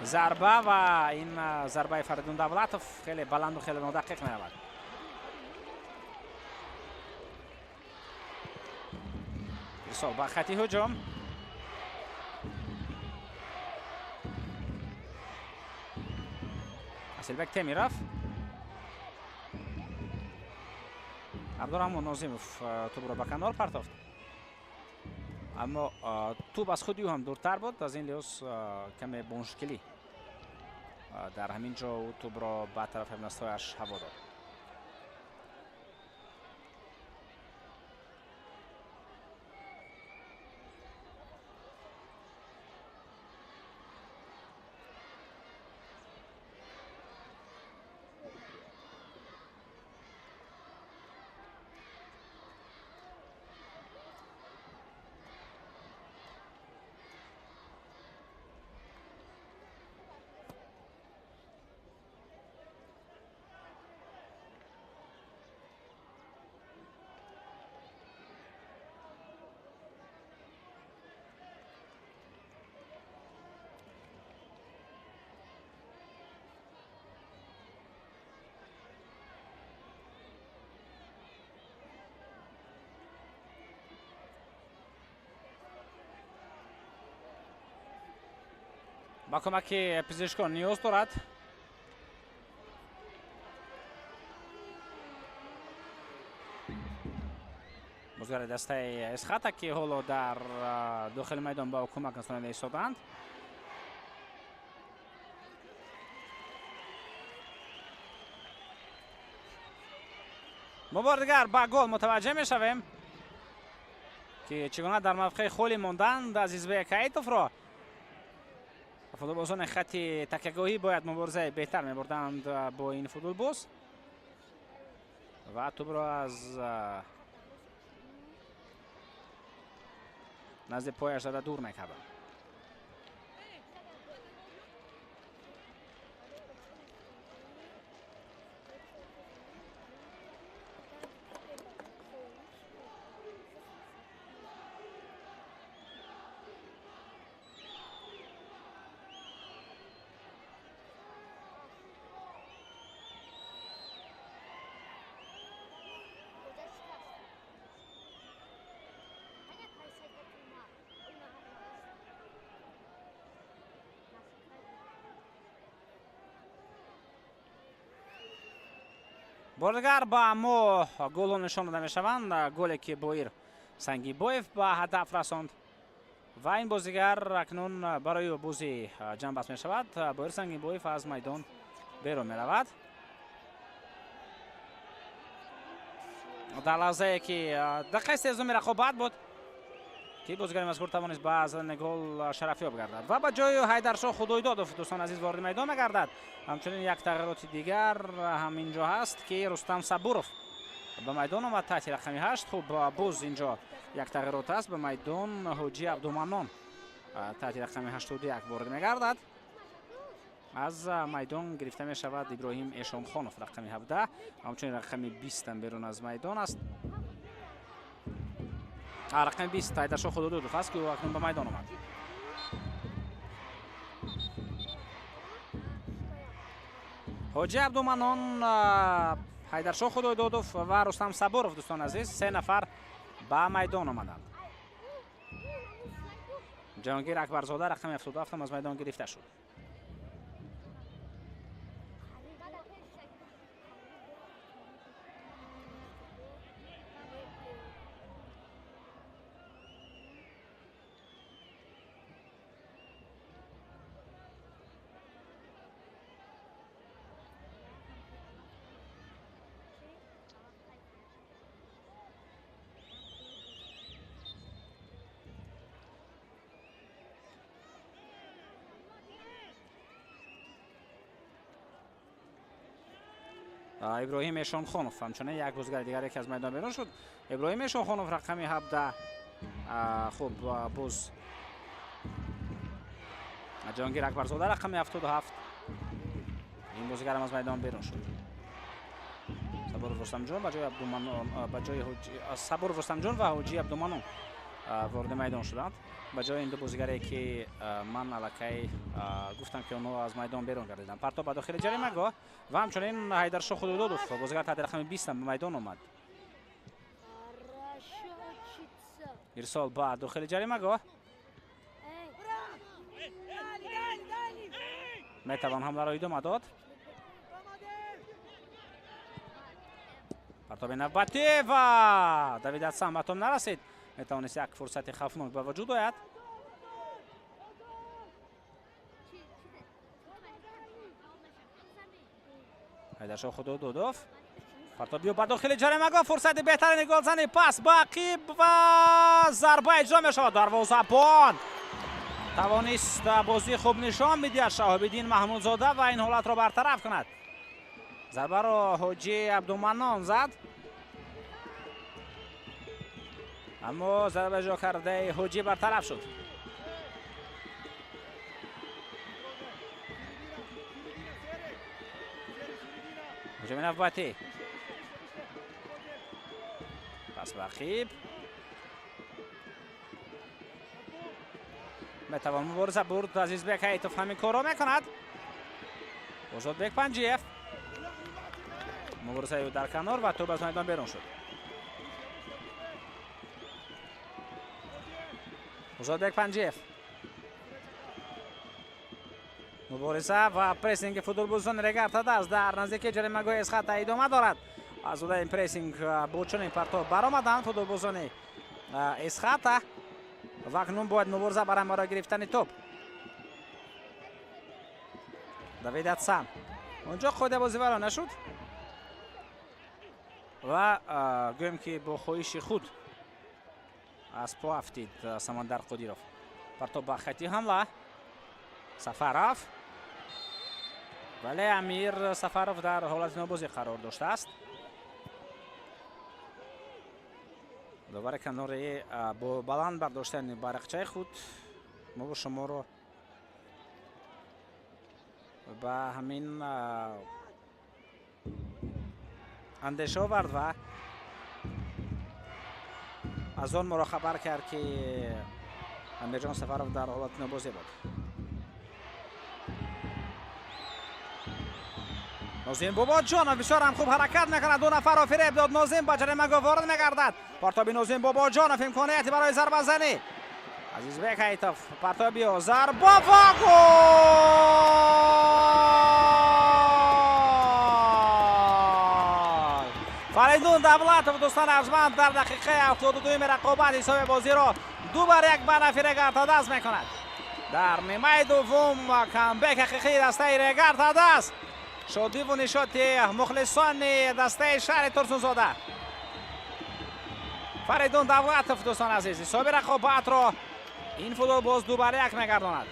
A: Зарба ва ин зарбаи Фаридун Давлатов хеле баланду хеле нодақиқ меравад. Ирсол ба хати ҳуҷум. Асилбек Темиров. Абдураҳмон Нозимов тӯбро ба канор партофт. Аммо тӯб аз худи ӯ ҳам дуртар буд, аз ин лиҳоз каме бомушкилӣ дар ҳамин ҷо ӯ тӯбро ба тарафи ҳамдастҳояш ҳаво дод. Ба кӯмаки пизишкон ниёз дорад. Бозгари дастаи Эсхата, ки ҳоло дар дохили майдон ба ӯ кӯмак расонида истодаанд. Мо бори дигар ба гол мутаваҷҷеҳ мешавем, ки чӣ гуна дар мавқеи холӣ монданд Азизбек Аитовро. Футболбозони хати такягоҳӣ бояд муборизаи беҳтар мебурданд бо ин футболбоз ва тӯбро аз назди пояш зада дур мекарданд. Бори дигар ба мо голҳо нишон дода мешаванд. Голе ки Боир Сангибоев ба ҳадаф расонд ва ин бозигар акнун барои ӯ бозӣ ҷамъбаст мешавад. Боир Сангибоев аз майдон берун меравад. Дар лаҳзае ки дақиқаи сезуми рақобат буд, ки бозигари мазкур тавонист ба задани гол шарафёб гардад ва ба ҷои Ҳайдаршоҳ Худойдодов дӯстон азиз вориди майдон мегардад. Ҳамчунин як тағйироти дигар ҳам инҷо ҳаст, ки Рустам Сабуров ба майдон омад таҳти рақами 8. Хуб, боз инҷо як тағйирот аст, ба майдон Ҳоҷи Абдуманнон таҳти рақами 81 ворид мегардад. Аз майдон гирифта мешавад Иброҳим Эшонхонов рақами 17, ҳамчунин рақами 20 ҳам берун аз майдон аст. Рақами 20 Ҳайдаршоҳ Худойдодов аст, ки ӯ акнун ба майдон омад. Ҳоҷи Абдуманнон, Ҳайдаршоҳ Худойдодов ва Рустам Сабуров дӯстон азиз се нафар ба майдон омаданд. Ҷаҳонгир Акбарзода рақами 77 аз майдон гирифта шуд. Иброҳим Эшонхонов ҳамчунин як бозигари дигаре ки аз майдон берун шуд. Иброҳим Эшонхонов рақами 17. Хуб, боз Ҷаҳонгир Акбарзода рақами 77. Ин бозигарам аз майдон берун шуд. Сабуров Рустамҷон ба ҷои Абдуманон, ба ҷои Сабуров Рустамҷон ва Ҳоҷи Абдуманон вориди майдон шуданд. Ба ҷои ин ду бозигаре ки ман аллакай гуфтам ки онҳо аз майдон берун гардиданд. Партоб ба дохили ҷаримагоҳ ва ҳамчунин Ҳайдаршоҳ Худододов, бозигар таҳти рақами 20 ба майдон омад. Ирсол ба дохили ҷаримагоҳ. Метавон ҳамларо идома дод. Партоби навбатӣ ва Давид Атсам ба том нарасид. Метавонист як фурсати хавфнок ба вуҷуд ояд. Ҳайдаршоҳ Худододов. Партоби ба дохили ҷаримагоҳ, фурсати беҳтарини голзанӣ, пас ба ақиб ва зарба иҷро мешавад. Дарвозабон тавонист бозии хуб нишон бидиҳад Шаҳобиддин Маҳмудзода ва ин ҳолатро бартараф кунад. Зарбаро Ҳоҷи Абдуманнон зад, аммо зарба иҷро кардаи Ҳоҷӣ бартараф шуд. Ҳуҷуми навбатӣ, пас ба ақиб. Метавон мубориза бурд. Азизбек Ҳаитов ҳамин корро мекунад. Озодбек Панҷиев муборизаи ӯ дар канор ва тӯб аз майдон берун шуд. Озодбек Панҷиев мубориза ва прессинги футболбозони Регар-ТадАЗ дар наздикии ҷаримагоҳи Эсхата идома дорад. Аз удаи ин прессинг бо чунин партоб баромаданд футболбозони Эсхата ва акнун бояд мубориза баранд барои гирифтани тӯб. Давид Атсам онҷо қоидабозиваро нашуд ва гӯем ки бо хоҳиши худ аз по афтид Самандар Қодиров. Партоб ба хати ҳамла. Сафаров, вале Амир Сафаров дар ҳолати нобозӣ қарор доштааст. Довари канори бо баланд бардоштани байрақчаи худ мо шуморо ба ҳамин андеша овард ва аз он моро хабар кард ки Амирҷон Сафаров дар ҳолати нобозӣ буд. Нозим Бобоҷонов бисёр ҳам хуб ҳаракат мекунад. Ду нафарро фиреб дод. Нозим ба ҷаримагоҳ ворид мегардад. Партоби Нозим Бобоҷонов, имконияти барои зарбазанӣ. Азизбек Ҳаитов, партоби ӯ, зарба ва гол! Фаридун Давлатов, дӯстони арҷманд, дар дақиқаи 72-юми рақобат ҳисоби бозиро 2-1 ба нафи Регар-ТадАЗ мекунад. Дар нимаи дуввум камбек ҳақиқии дастаи Регар-ТадАЗ. Шодиву нишоти мухлисони дастаи шаҳри Турсунзода. Фаридун Давлатов, дӯстони азиз, ҳисоби рақобатро ин футболбоз 2-1 мегардонад.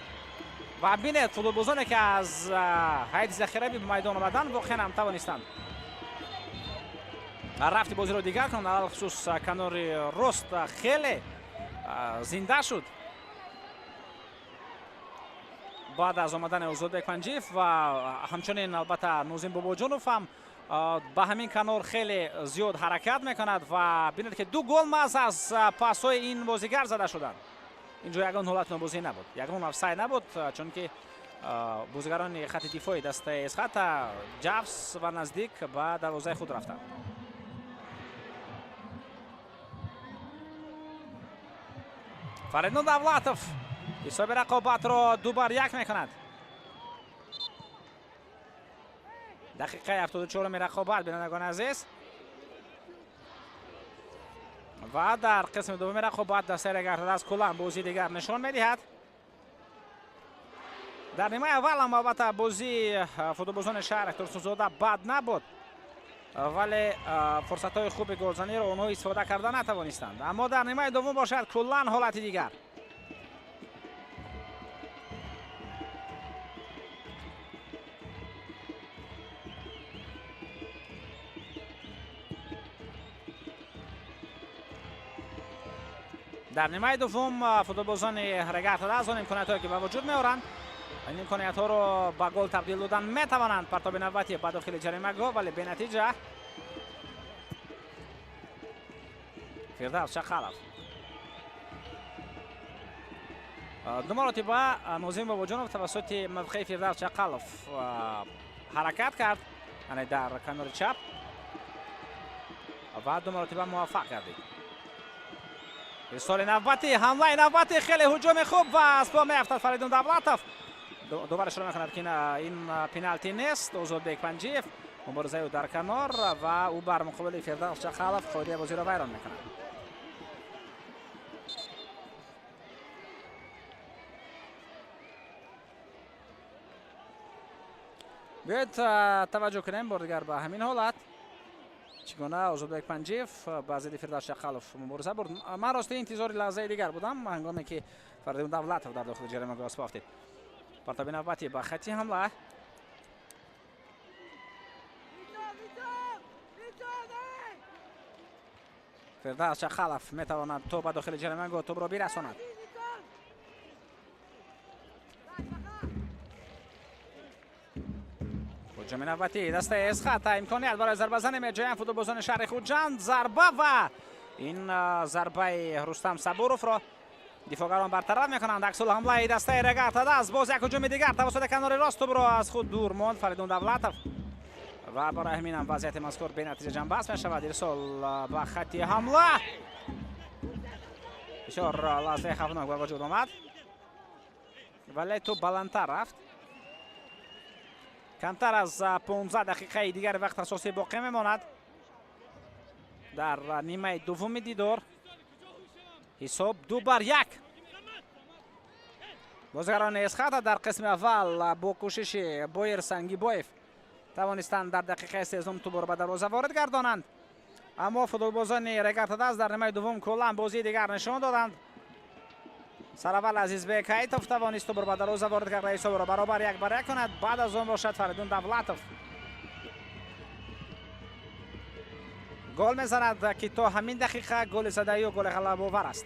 A: Ва бинед, футболбозоне ки аз ҳайати захиравӣ ба майдон омаданд, воқеан ҳам тавонистанд рафти бозиро дигар кунанд. Алалхусус канори рост хеле зинда шуд баъд аз омадани Озодбек Панҷиев ва ҳамчунин албатта Нозим Бобоҷонов ҳам ба ҳамин канор хеле зиёд ҳаракат мекунад ва бинед ки ду гол маҳз аз пасҳои ин бозигар зада шуданд. Инҷо ягон ҳолат нобозӣ набуд, ягон офсайд набуд, чунки бозигарони хати дифои дастаи Эсхата ҷавс ва наздик ба дарвозаи худ рафтанд. Фаридун Давлатов ҳисоби рақобатро 2-1 мекунад. Дақиқаи 74-уми рақобат, бинандагони азиз, ва дар қисми дуввуми рақобат дастаи Регар-ТадАЗ куллан бозии дигар нишон медиҳад. Дар нимаи аввал ҳам албатта бозии футболбозони шаҳри Турсунзода бад набуд, вале фурсатҳои хуби голзаниро онҳо истифода карда натавонистанд. Аммо дар нимаи дуввум бошад куллан ҳолати дигар. Дар нимаи дуввум футболбозони Регар-ТадАЗ он имкониятҳое ки ба вуҷуд меоранд, ин имкониятҳоро ба гол табдил додан метавонанд. Партоби навбатӣ ба дохили ҷаримагоҳ, вале бенатиҷа. Фирдавс Чақалов. Ду маротиба Нозим Бобоҷонов тавассути мавқеи Фирдавс Чақалов ҳаракат кард, яъне дар канори чап, ва ду маротиба муваффақ гардид. Ирсоли навбатӣ, ҳамлаи навбатӣ, хеле ҳуҷуми хуб ва аз по меафтад Фаридун Давлатов. Дубора ишора мекунад, ки ин пеналти нест. Озодбек Панҷиев муборизаи ӯ дар канор ва ӯ бар муқобили Фирдавс Чақалов қоидаи бозиро вайрон мекунад. Биёед таваҷҷӯҳ кунем бор дигар ба ҳамин ҳолат, чӣ гуна Озодбек Панҷиев ба зидди Фирдавс Чақалов мубориза бурд. Ман рости интизори лаҳзаи дигар будам, ҳангоме ки Фаридун Давлатов дар дохили ҷаримагоҳ аз по афтид. Партоби навбатӣ ба хати ҳамла. Фирдавс Чақалов метавонад то ба дохили ҷаримагоҳ тӯбро бирасонад. Ҳуҷуми навбатӣ дастаи Эсхата, имконият барои зарбазанӣ меҷоянд футболбозони шаҳри Хуҷанд. Зарба ва ин зарбаи Рустам Сабуровро дифоъгарон бартараф мекунанд. Аксул ҳамлаи дастаи Регар-ТадАЗ, боз як ҳуҷуми дигар тавассути канори рост, тӯбро аз худ дур монд Фаридун Давлатов ва барои ҳамин ҳам вазъияти мазкур бенатиҷа ҷамъбаст мешавад. Ирсол ба хати ҳамла, бисёр лаҳзаи хавфнок ба вуҷуд омад, вале тӯб баландтар рафт. Камтар аз 15 дақиқаи дигар вақт асосӣ боқӣ мемонад дар нимаи дуввуми дидор. Ҳисоб 2-1. Бозигарони Эсхата дар қисми аввал бо кӯшиши Боир Сангибоев тавонистанд дар дақиқаи 13 тӯбро ба дарвоза ворид гардонанд, аммо футболбозони Регар-ТадАЗ дар нимаи дуввум куллан бозии дигар нишон доданд. Сараввал Азизбек Ҳайтов тавонист тӯбро ба дарвоза ворид карда ҳисобро баробар 1-1 кунад. Баъд аз он бошад Фаридун Давлатов гол мезанад, ки то ҳамин дақиқа голи задаи ӯ голи ғалабовар аст.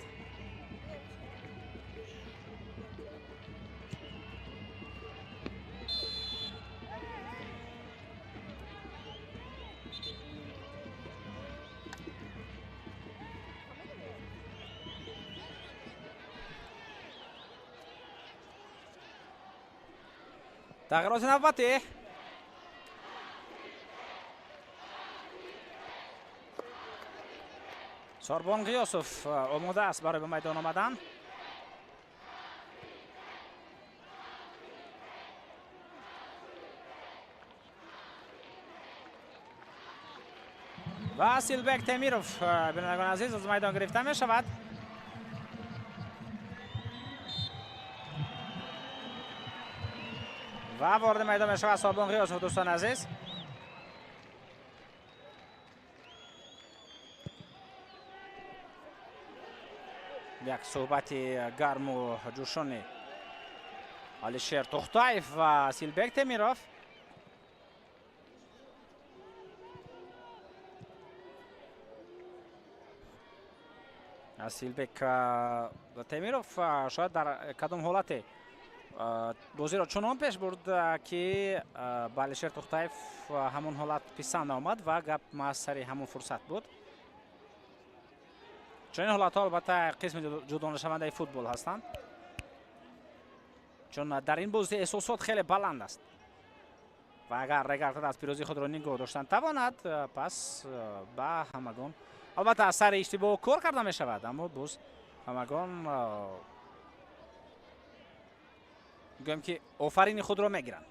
A: Тағйироти навбатӣ. Сорбон Ғиёсов омода аст барои ба майдон омадан. Ва Силбек Темиров, бинандагони азиз, аз майдон гирифта мешавад. Ва ворид майдон мешавад Сорбон Ғиёсов, дӯстони азиз. Як суҳбати гарму ҷӯшони Алишер Тухтаев ва Силбек Темиров. Силбек Темиров шояд дар кадом ҳолате бозиро чунон пеш бурд, ки ба Алишер Тухтаев ҳамон ҳолат писанд омад ва гап маҳз сари ҳамон фурсат буд. Чунин ҳолатҳо албатта қисми ҷудонашавандаи футбол ҳастанд, чун дар ин бозӣ эҳсосот хеле баланд аст ва агар Регар-ТадАЗ пирӯзии худро нигоҳ доштан тавонад, пас ба ҳамагон албатта аз сари иштибоҳ кор карда мешавад, аммо боз ҳамагон гӯем ки офарини худро мегиранд.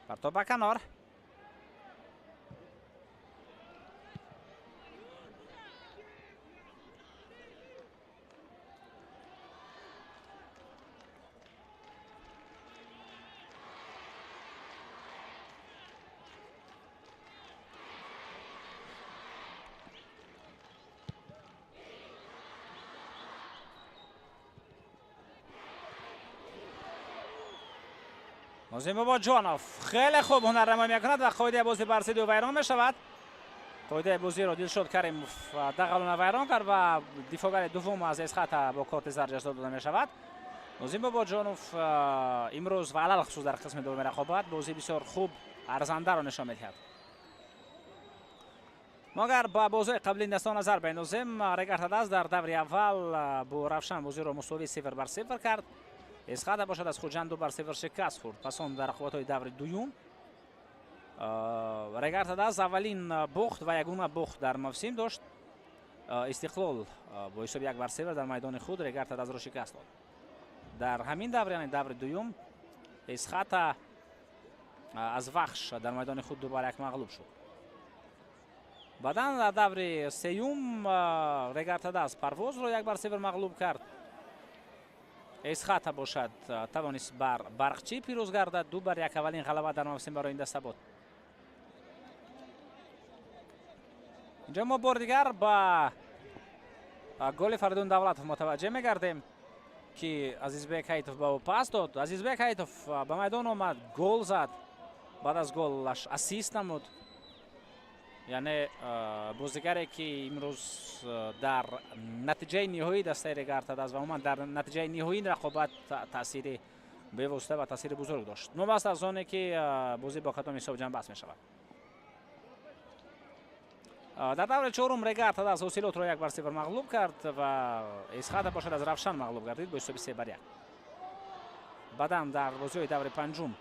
A: Партоб ба канор. Нозим Бобоҷонов хеле хуб ҳунарнамоӣ мекунад ва қоидаи бозӣ бар зидди ӯ вайрон мешавад. Қоидаи бозиро Дилшод Каримов дағалона вайрон кард ва дифоъгари дуввум аз Эсхата бо корти зард ҷазо дода мешавад. Нозим Бобоҷонов имрӯз ва алалхусус дар қисми дуввуми рақобат бозии бисёр хуб, арзандаро нишон медиҳад. Мо агар ба бозиҳои қаблии даста назар бендозем, Регар-ТадАЗ дар даври аввал бо Равшан бозиро мусовӣ 0-0 кард. Эсхата бошад аз Хуҷанд 2-0 шикаст хӯрд. Пас он дар рақобатҳои даври дуюм Регар-ТадАЗ аввалин бохт ва ягона бохт дар мавсим дошт. Истиқлол бо ҳисоби 1-0 дар майдони худ Регар-ТадАЗро шикаст дод. Дар ҳамин давр, яъне даври дуюм, Эсхата аз Вахш дар майдони худ 2-1 мағлуб шуд. Баъдан дар даври сеюм Регар-ТадАЗ Парвозро 1-0 мағлуб кард. Эсхата бошад тавонист бар Барқчӣ пирӯз гардад. 2-1 аввалин ғалаба дар мавсим барои ин даста буд. Инҷо мо бори дигар ба голи Фаридун Давлатов мутаваҷҷеҳ мегардем, ки Азизбек Ҳайтов ба ӯ пас дод. Азизбек Ҳайтов ба майдон омад, гол зад, баъд аз голаш ассист намуд. Яъне бозигаре ки имрӯз дар натиҷаи ниҳоии дастаи Регар-ТадАЗ ва умуман дар натиҷаи ниҳоии рақобат таъсири бевосита ва таъсири бузург дошт. Новобаста аз оне ки бозӣ бо кадом ҳисоб ҷамъбаст мешавад. Дар даври чорум Регар-ТадАЗ Ҳосилотро 1-0 мағлуб кард ва Эсхата бошад аз Равшан мағлуб гардид бо ҳисоби 3-1. Баъдан дар бозиҳои даври панҷум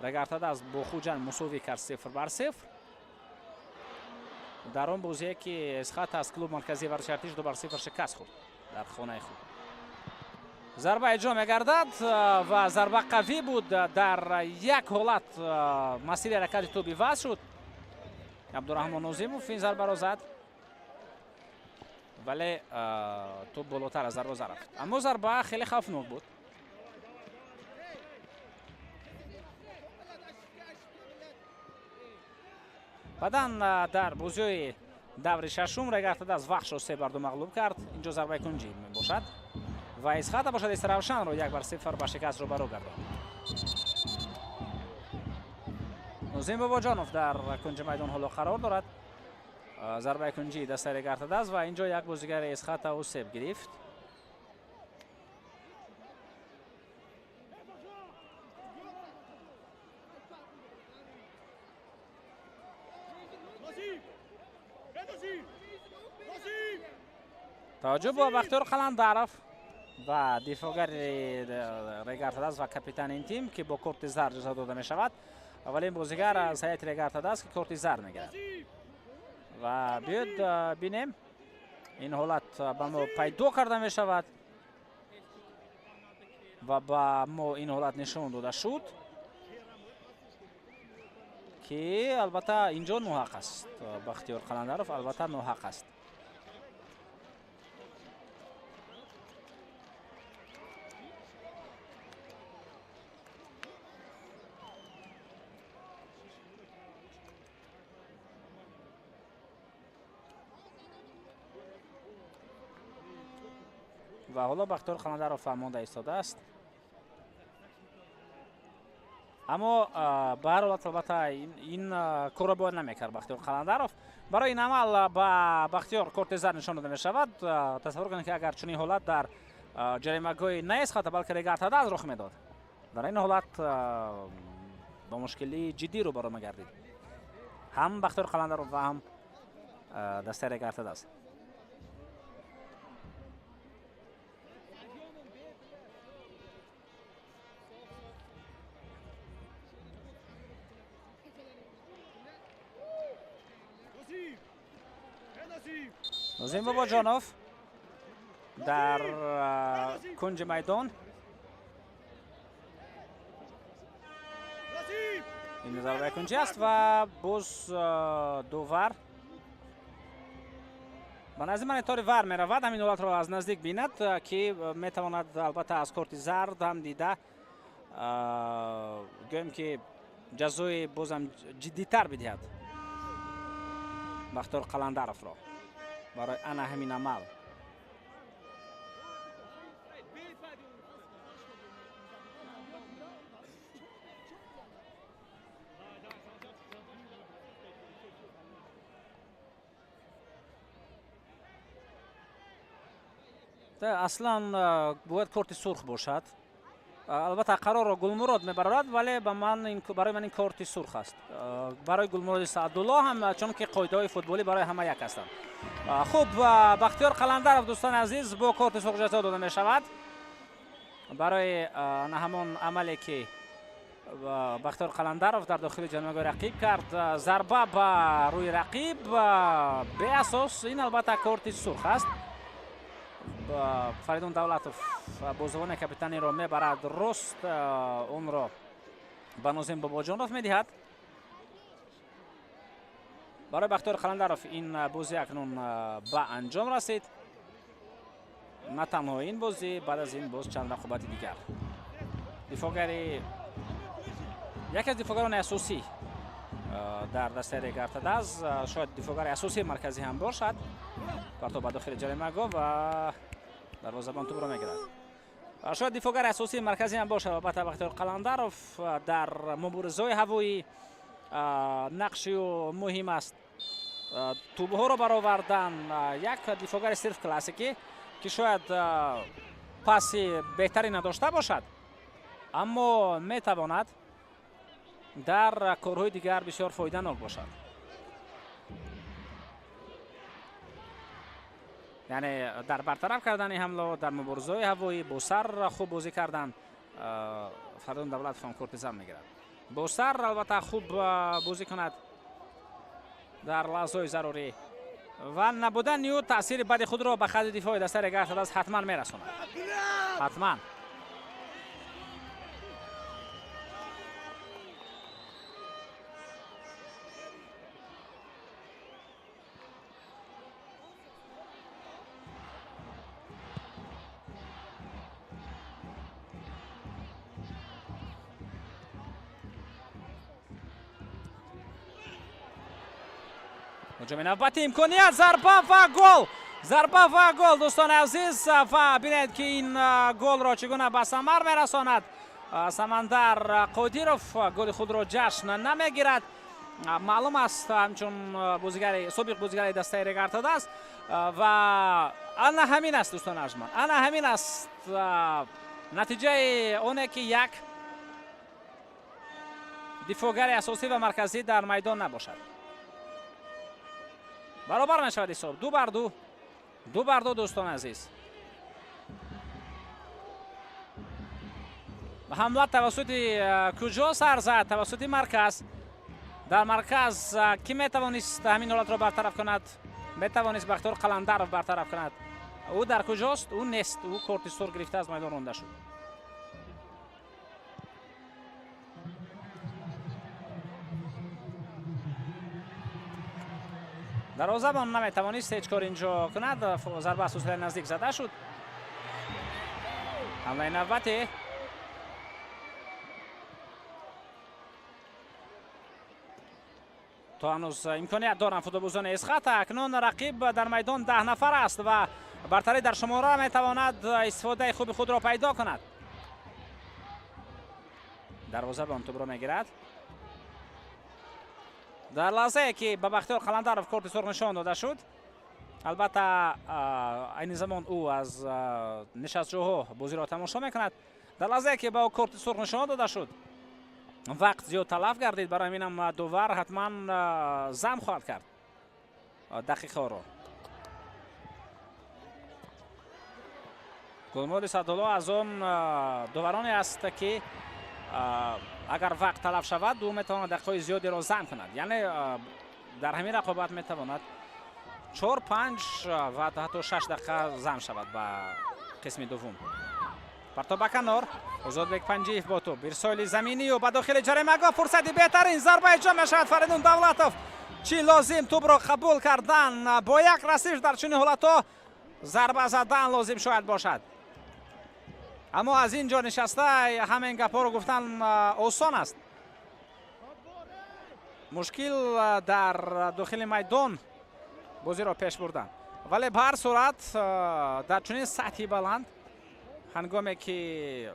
A: Регар-ТадАЗ бо Хуҷанд мусовӣ кард 0-0. Дар он бозие ки Эсхата аз клуб марказии варзиши Артиш 2-0 шикаст хӯрд дар хонаи худ. Зарба иҷро мегардад ва зарба қавӣ буд. Дар як ҳолат масири ҳаракати тӯб иваз шуд. Абдураҳмон Нозимов ин зарбаро зад, вале тӯб болотар аз дарвоза рафт. Аммо зарба хеле хавфнок буд. Баъдан дар бозиҳои даври шашум Регар-ТадАЗ Вахшро 3-2 мағлуб кард. Инҷо зарбаи кунҷӣ мебошад ва Эсхата бошад Истаравшанро 1-0 ба шикаст рӯбарӯ гардонд. Нозим Бобоҷонов дар кунҷи майдон ҳоло қарор дорад. Зарбаи кунҷӣ дастаи Регар-ТадАЗ ва инҷо як бозигари Эсхата осеб гирифт. Таваҷҷӯҳ бо Бахтиёр Қаландаров ва дифоъгари Регар-ТадАЗ ва капитани ин тим, ки бо корти зард ҷазо дода мешавад. Аввалин бозигар аз ҳайати Регар-ТадАЗ ки корти зард мегирад. Ва биёед бинем, ин ҳолат ба мо пайдо карда мешавад ва ба мо ин ҳолат нишон дода шуд, ки албатта инҷо ноҳақ аст. Бахтиёр Қаландаров албатта ноҳақ аст. Ва ҳоло Бахтиёр Қаландаров фаҳмонда истодааст. Аммо ба ҳар ҳолат албатта ин корро бояд намекард Бахтиёр Қаландаров. Барои ин амал ба Бахтиёр корти зард нишон дода мешавад. Тасаввур кунед, ки агар чунин ҳолат дар ҷаримагоҳи на Эсхата, балки Регар-ТадАЗ рух медод, дар ин ҳолат ба мушкилии ҷиддӣ рӯбарӯ мегардид ҳам Бахтиёр Қаландаров ва ҳам дастаи Регар-ТадАЗ. Нозим Бобоҷонов дар кунҷи майдон. Ин зарбаи кунҷӣ аст ва боз довар ба назди монитори вар меравад. Ҳамин ҳолатро аз наздик бинад, ки метавонад албатта аз корти зард ҳам дида, гӯем ки ҷазои бозам ҷиддитар бидиҳад Бахтиёр Қаландаровро барои ана ҳамин амал. Аслан бояд корти сурх бошад. Албатта, қарорро Гулмурод мебарорад, вале ба ман барои ман ин корти сурх аст. Барои Гулмуроди Саъдулло ҳам, чунки қоидаҳои футболӣ барои ҳама як ҳастанд. Хуб, Бахтиёр Қаландаров, дӯстони азиз, бо корти сурх ҷазо дода мешавад барои на ҳамон амале, ки Бахтиёр Қаландаров дар дохили ҷаримагоҳи рақиб кард. Зарба ба рӯи рақиб беасос, ин албатта корти сурх аст. Фаридун Давлатов бозувони капитаниро мебарад, рост онро ба Нозим Бобоҷонов медиҳад. Барои Бахтиёр Қаландаров ин бозӣ акнун ба анҷом расид. На танҳо ин бозӣ, баъд аз ин боз чанд рақобати дигар. Дифоъгари, яке аз дифоъгарони асосӣ дар дастаи Регар-ТадАЗ, шояд дифоъгари асосии марказӣ ҳам бошад. Партоб ба дохили ҷаримагоҳ ва дарвозабон тӯбро мегирад. Шояд дифоъгари асосии марказӣ ҳам бошад. Албатта, Бахтиёр Қаландаров дар муборизаҳои ҳавоӣ нақши ӯ муҳим аст. Тӯбҳоро баровардан, як дифоъгари сирф классикӣ, ки шояд паси беҳтаре надошта бошад, аммо метавонад дар корҳои дигар бисёр фоиданок бошад. Яъне дар бартараф кардани ҳамло, дар муборизаҳои ҳавоӣ бо сар хуб бозӣ кардан. Фаридун Давлатов ҳам корти зард мегирад. Бо сар албатта хуб бозӣ кунад дар лаҳзаҳои зарурӣ ва набудани ӯ таъсири бади худро ба хати дифои дастаи Регар-ТадАЗ ҳатман мерасонад, ҳатман. Ҳуҷуми навбати, имконият, зарба ва гол, зарба ва гол, дӯстони азиз. Ва бинед, ки ин голро чӣ гуна ба самар мерасонад Самандар Қодиров. Голи худро ҷашн намегирад, маълум аст, ҳамчун бозигари собиқ, бозигари дастаи Регар-ТадАЗ. Ва ана ҳамин аст, дӯстони арҷманд, ана ҳамин аст натиҷаи оне, ки як дифоъгари асосӣ ва марказӣ дар майдон набошад. Баробар мешавад ҳисоб, 2 бар 2, 2 бар 2, дӯстони азиз. Ҳамла тавассути куҷо сар зад? Тавассути марказ. Дар марказ кӣ метавонист ҳамин ҳолатро бартараф кунад? Метавонист Бахтиёр Қаландаров бартараф кунад. Ӯ дар куҷост? Ӯ нест, ӯ корти сурх гирифта, аз майдон ронда шуд. Дарвозабон наметавонист ҳеҷ кор инҷо кунад. Зарба аз фосилаи наздик зада шуд. Ҳамлаи навбатӣ. То ҳанӯз имконият доранд футболбозони Эсхата. Акнун рақиб дар майдон 10 нафар аст ва бартарӣ дар шумора метавонад истифодаи хуби худро пайдо кунад. Дарвозабон тӯбро мегирад. Дар лаҳзае, ки ба Бахтиёр Қаландаров корти сурх нишон дода шуд, албатта, айни замон ӯ аз нишастҷоҳо бозиро тамошо мекунад, дар лаҳзае, ки ба ӯ корти сурх нишон дода шуд, вақт зиёд талаф гардид. Барои ҳаминам довар ҳатман зам хоҳад кард дақиқаҳоро. Гулмуроди Саъдулло аз он довароне аст, ки агар вақт талаф шавад, ӯ метавонад дақиқаҳои зиёдеро зам кунад. Яъне дар ҳамин рақобат метавонад чор, панҷ ва ҳатто 6 дақиқа зам шавад ба қисми дуввум. Партоб ба канор. Озодбек Панҷиев бо тӯб, ирсоли заминию ба дохили ҷаримагоҳ, фурсати беҳтарин, зарба иҷро мешавад. Фаридун Давлатов, чӣ лозим тӯбро қабул кардан бо як расиш. Дар чунин ҳолатҳо зарба задан лозим шояд бошад, аммо аз ин ҷо нишаста ҳамин гапҳоро гуфтан осон аст. Мушкил дар дохили майдон бозиро пеш бурдан. Вале ба ҳар сурат, дар чунин сатҳи баланд, ҳангоме ки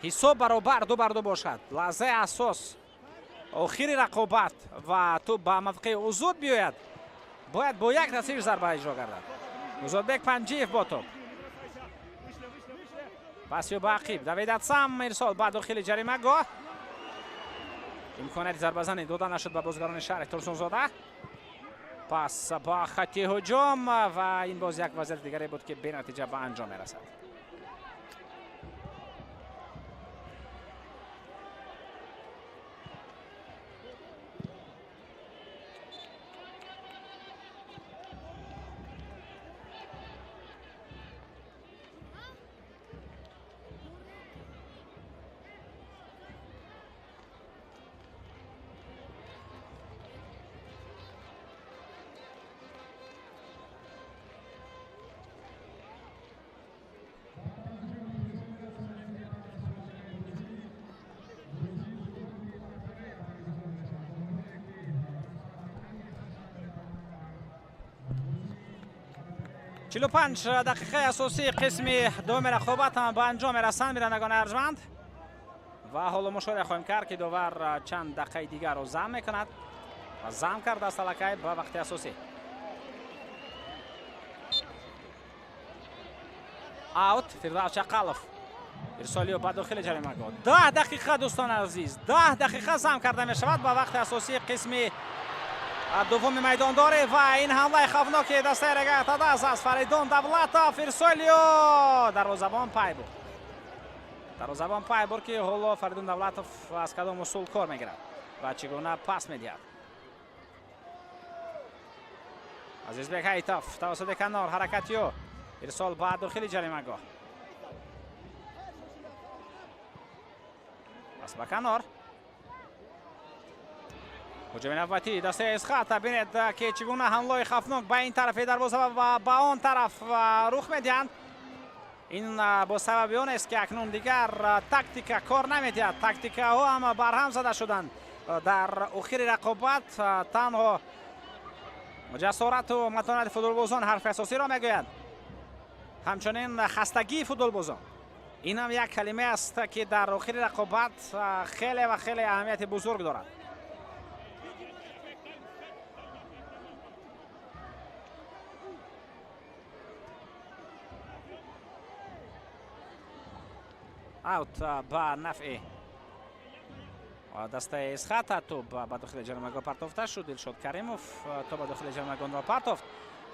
A: ҳисоб баробар 2 бар 2 бошад, лаҳзаи асос, охири рақобат ва тӯб ба мавқеи озод биёяд, бояд бо як расиш зарба иҷро гардад. Озодбек Панҷиев бо тӯб. Пас ба ақиб, Давид Атсам, ирсол ба дохили ҷаримагоҳ. Имконияти зарбазанӣ дода нашуд ба бозигарони шаҳри Турсунзода. Пас ба хатти ҳуҷум ва ин боз як вазъияти дигаре буд, ки бенатиҷа ба анҷом мерасад. 45 дақиқаи асосии қисми дуюми рақобат ҳам ба анҷом мерасанд, бинандагони арҷманд. Ва ҳоло мушоҳида хоҳем кард, ки довар чанд дақиқаи дигарро зам мекунад ва зам кардааст аллакай ба вақти асосӣ. Аут, Фирдавс Чақалов, ирсолиё ба дохили ҷаримагоҳ. 10 дақиқа, дӯстони азиз, 10 дақиқа зам карда мешавад ба вақти асосии қисми дуввуми майдондорӣ ва ин ҳамлаи хавфноки дастаи Регар ТадАЗ аз Фаридун Давлатов, ирсолиё, дарвозабон пай бурд. Дарвозабон пай бурд, ки ҳоло Фаридун Давлатов аз кадом усул кор мегирад ва чӣ гуна пас медиҳад. Азизбек Ҳайтов тавассути канор ҳаракатиё, ирсол ба дохили ҷаримагоҳ. Пас ба канор. Ҳуҷуми навбатии дастаи Эсхата. Бинед, ки чӣ гуна ҳамлаи хавфнок ба ин тарафи дарвоза ва ба он тараф рух медиҳанд. Ин бо сабаби он аст, ки акнун дигар тактика кор намедиҳад. Тактикаҳо ҳама барҳам зада шуданд. Дар охири рақобат танҳо ҷасорату матонати футболбозон ҳарфи асосиро мегӯяд. Ҳамчунин хастагии футболбозон. Ин ҳам як калиме аст, ки дар охири рақобат хеле ва хеле аҳамияти бузург дорад. Аут ба нафъи дастаи Эсхата. Тӯб ба дохили ҷаримагоҳ партофта шуд. Дилшод Каримов то ба дохили ҷаримагоҳро партофт.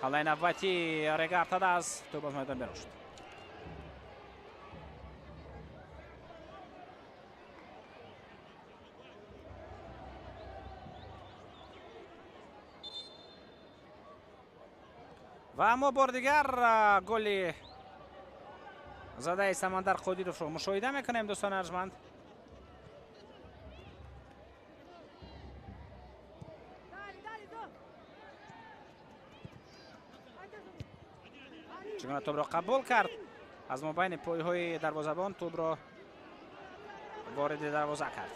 A: Ҳамлаи навбатии Регар ТадАЗ, тӯб аз майдон берун шуд. Ва мо бори дигар голи задаи Самандар Қодировро мушоҳида мекунем, дӯстони арҷманд. Чӣ гуна тӯбро қабул кард, аз мобайни пойҳои дарвозабон тӯбро вориди дарвоза кард.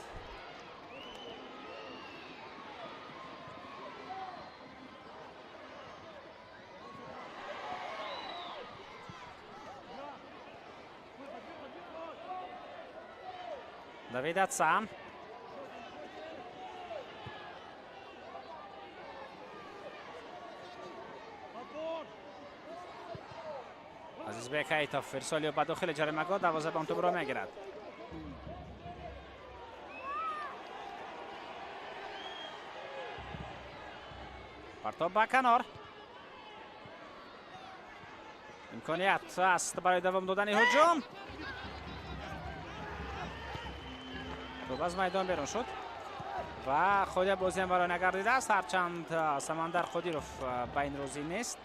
A: Давид Атсам. Азизбек Ҳайтов, ирсолиё ба дохили ҷаримагоҳ, дарвозабон тӯбро мегирад. Партоб ба канор. Имконият аст барои давом додани ҳуҷум. Тӯб аз майдон берун шуд ва худи бозиам барои нагардидааст, ҳарчанд Самандар Қодиров ба ин розӣ нест.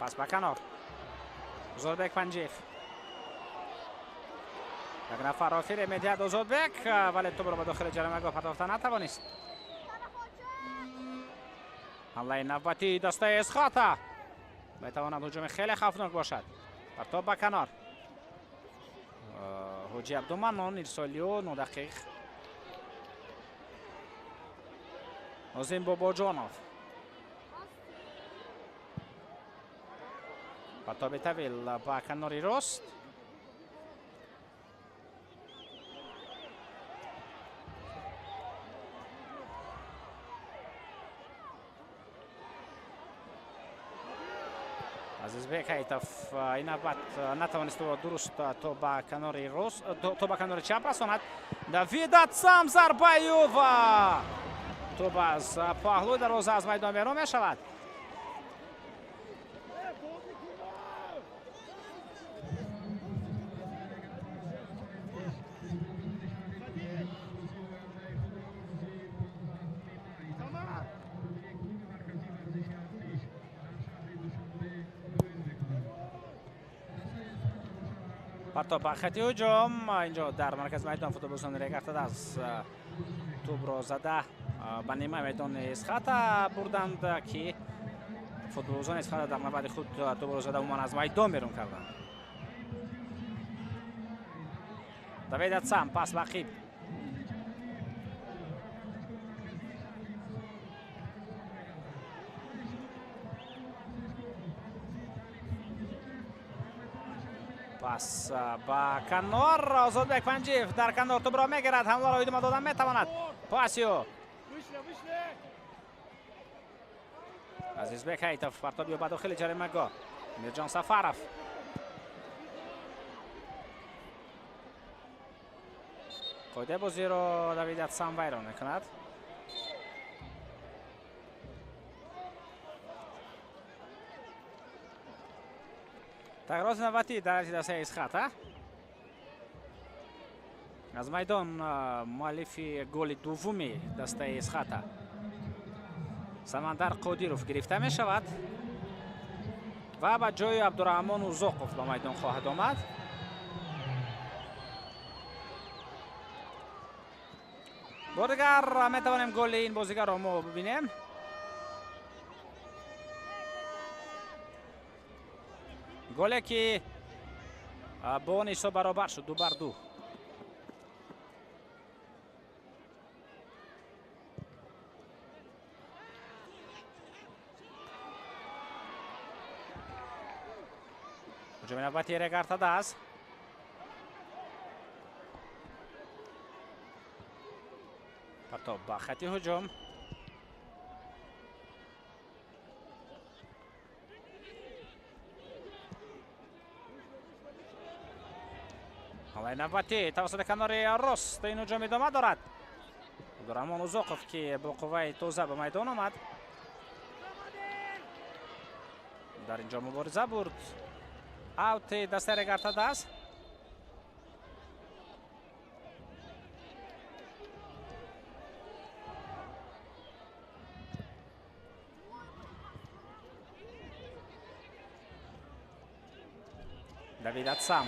A: Пас ба канор. Озодбек Панҷиев. Як нафарро фиреб медиҳад Озодбек, вале тӯбро ба дохили ҷаримагоҳ партофта натавонист. Ҳамлаи навбатии дастаи Эсхата метавонад ҳуҷуми хеле хавфнок бошад. Партоб ба канор. Ҳоҷи Абдуманнон, ирсолиё нодақиқ. Нозим Бобоҷонов. Партоби тавил ба канори рост. Азизбек Ҳайтов ин навбат натавонист дуруст то ба канори рост, то ба канори чап расонад. Давид Атсам, зарбаи ӯ ва тӯб аз паҳлӯи дарвоза аз майдон берун мешавад. Партоб ба хати ҳуҷум. Инҷо дар маркази майдон футболбозони Регар-ТадАЗ тӯбро зада ба нимаи майдони Эсхата бурданд, ки футболбозони Эсхата дар навбати худ тӯбро зада умуман аз майдон берун карданд. Давид Атсам, пас ба ақиб. Пас ба канор. Озодбек Панҷиев дар канор тӯбро мегирад, ҳамларо идома додан метавонад. Паси ӯ. Азизбек Ҳайтов, партоби ба дохили ҷаримагоҳ. Мирҷон Сафаров. Қоидаи бозиро Давид Атсам вайрон мекунад. Тағйироти навбатӣ дар дастаи Эсхата. Аз майдон муаллифи голи дуввуми дастаи Эсхата Самандар Қодиров гирифта мешавад ва ба ҷои Абдураҳмон Узоқов ба майдон хоҳад омад. Бор дигар метавонем голи ин бозигарро мо бибинем. Голе ки бо он ҳисоб баробар шуд, 2-2. Ҳуҷуми навбати Регар-ТадАЗ. Партоб ба хати ҳуҷум. Ҳамлаи навбатӣ тавассути канори рост ин ҳуҷум идома дорад. Абдураҳмон Узоқов, ки бо қувваи тоза ба майдон омад, дар инҷо мубориза бурд. Аути дастаи Регар-ТадАЗ. Давид Атсам.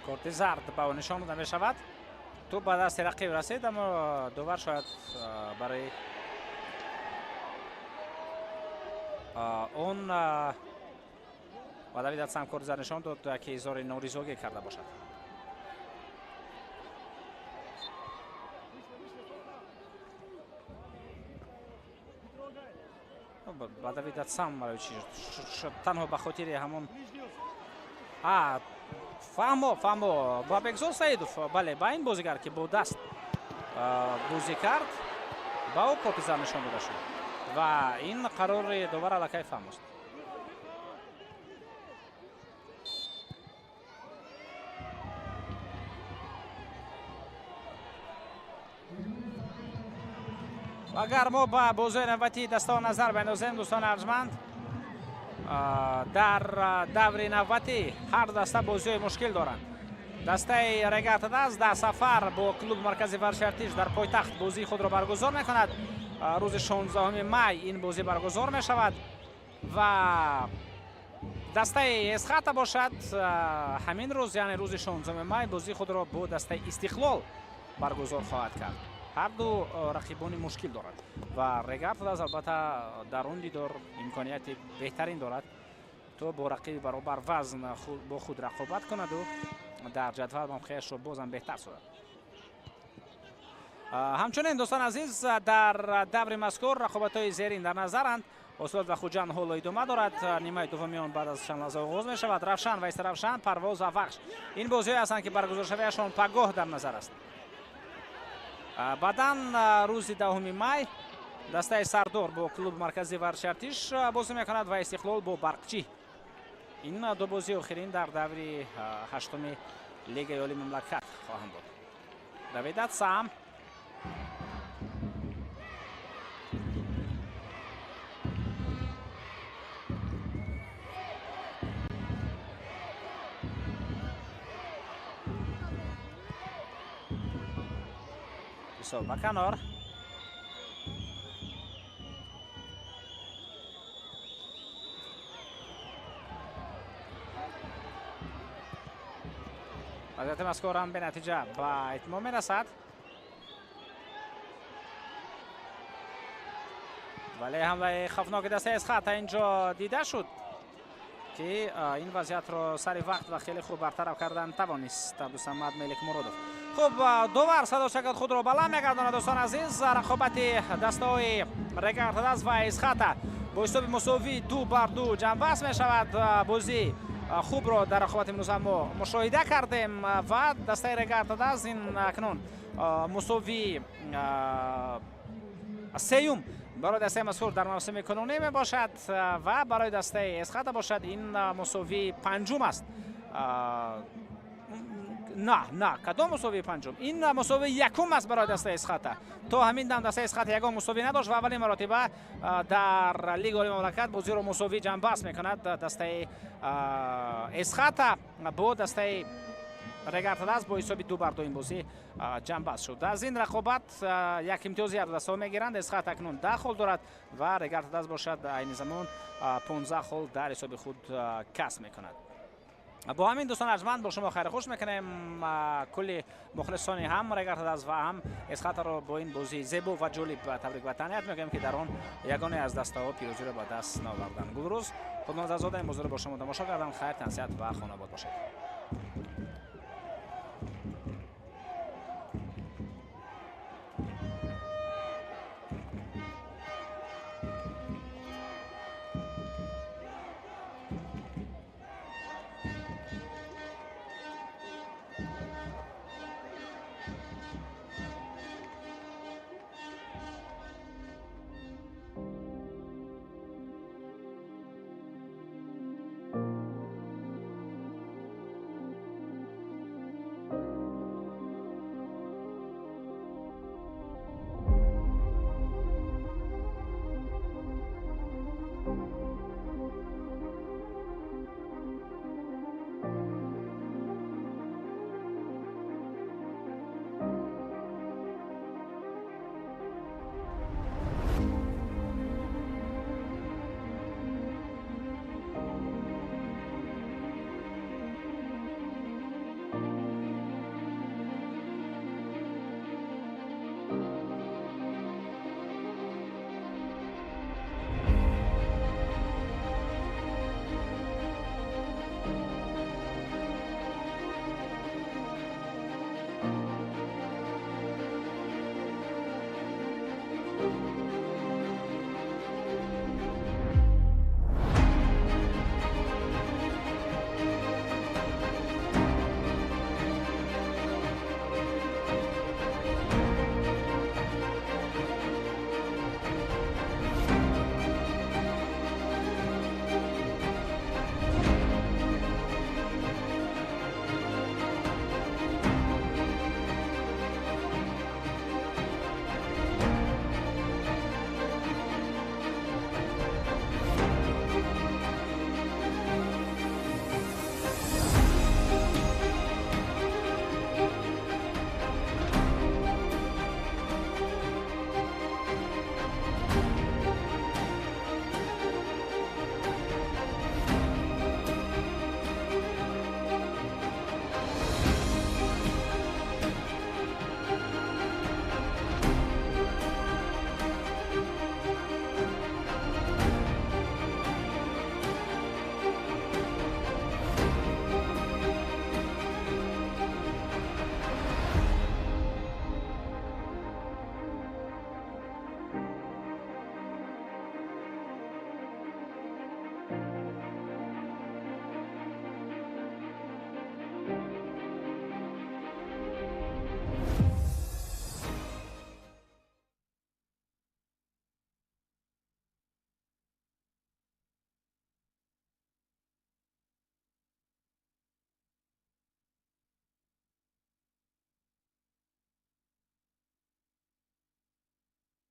A: Корти зард ба ӯ нишон дода мешавад. Тӯб ба дасти рақиб расид, аммо довар шояд барои он ба Давид Атсам корти зард нишон дод, ки изҳори норизогӣ карда бошад. Ба Давид Атсам барои чӣ? Танҳо ба хотири ҳамон фаҳмо ба Бекзод Саидов, бале, ба ин бозигар, ки бо даст бозӣ кард, ба ӯ корти зард нишон дода шуд ва ин қарори довар аллакай фаҳмост. Агар мо ба бозиҳои навбатии дастаҳо назар биандозем, дӯстони арҷманд, дар даври навбатӣ ҳар даста бозиҳои мушкил доранд. Дастаи Регар-ТадАЗ дар сафар бо клуби маркази варзиши Артиш дар пойтахт бозии худро баргузор мекунад. Рӯзи 16 май ин бозӣ баргузор мешавад ва дастаи Эсхата бошад ҳамин рӯз, яъне рӯзи 16 май, бозии худро бо дастаи Истиқлол баргузор хоҳад кард. Ҳар ду рақибони мушкил дорад ва Регар-ТадАЗ албатта дар он дидор имконияти беҳтарин дорад то бо рақиби баробар вазн бо худ рақобат кунаду дар ҷадвал мавқеашро бозам беҳтар созад. Ҳамчунин, дӯстон азиз, дар даври мазкур рақобатҳои зерин дар назаранд. Ҳосилот ва Хуҷанд ҳоло идома дорад. Нимаи дуввуми он баъд аз чанд лаҳза оғоз мешавад. Равшан ва Истаравшан, Парвоз ва Вахш. Ин бозиҳое ҳастанд, ки баргузоршавиашон пагоҳ дар назар аст. Баъдан рӯзи 10 май дастаи Сардор бо клуби марказии варзиши Артиш бозӣ мекунад ва Истиқлол бо Барқчӣ. Ин ду бозии охирин дар даври ҳаштуми Лигаи Олии мамлакат хоҳанд буд. Давидат сам ба канор. Вазъияти мазкур ҳам бенатиҷа ба итмом мерасад. Вале ҳамлаи хавфноки дастаи Эсхата инҷо дида шуд, ки ин вазъиятро сари вақт ва хеле хуб бартараф кардан тавонист Абдусамад Меликмуродов. Хуб, довар садошакат худро баланд мегардонад. Дӯстони азиз, рақобати дастаҳои Регар ТадАЗ ва Эсхата бо ҳисоби мусовӣ 2-2 ҷамъбаст мешавад. Бозӣ хубро дар рақобати имрӯза мо мушоҳида кардем ва дастаи Регар ТадАЗ ин акнун мусовии сеюм барои дастаи мазкур дар мавсими кунунӣ мебошад ва барои дастаи Эсхата бошад ин мусовии панҷум аст. На, кадом мусовии панҷум? Ин мусовии якум аст барои дастаи Эсхата. То ҳамин дам дастаи Эсхата ягон мусовӣ надошт ва аввалин маротиба дар Лигаи Олии мамлакат бозиро мусовӣ ҷамъбаст мекунад дастаи Эсхата бо дастаи Регар ТадАЗ бо ҳисоби 2-2 ин бозӣ ҷамъбаст шуд. Аз ин рақобат як имтиёзи ҳар дастаҳо мегиранд. Эсхата акнун 10 хол дорад ва Регар ТадАЗ бошад айни замон 15 хол дар ҳисоби худ касб мекунад. Бо ҳамин, дӯстон арҷманд, бо шумо хайру хуш мекунем. Кулли мухлисони ҳам Регар ТадАЗ ва ҳам Эсхатаро бо ин бозии зебо ва ҷолиб табрик ва таҳният мегӯем, ки дар он ягоне аз дастаҳо пирӯзиро ба даст наоварданд. Гулрӯз Худнозарзода ин бозиро бо шумо тамошо кардам. Хайр, тансиҳат ва хонобод бошед.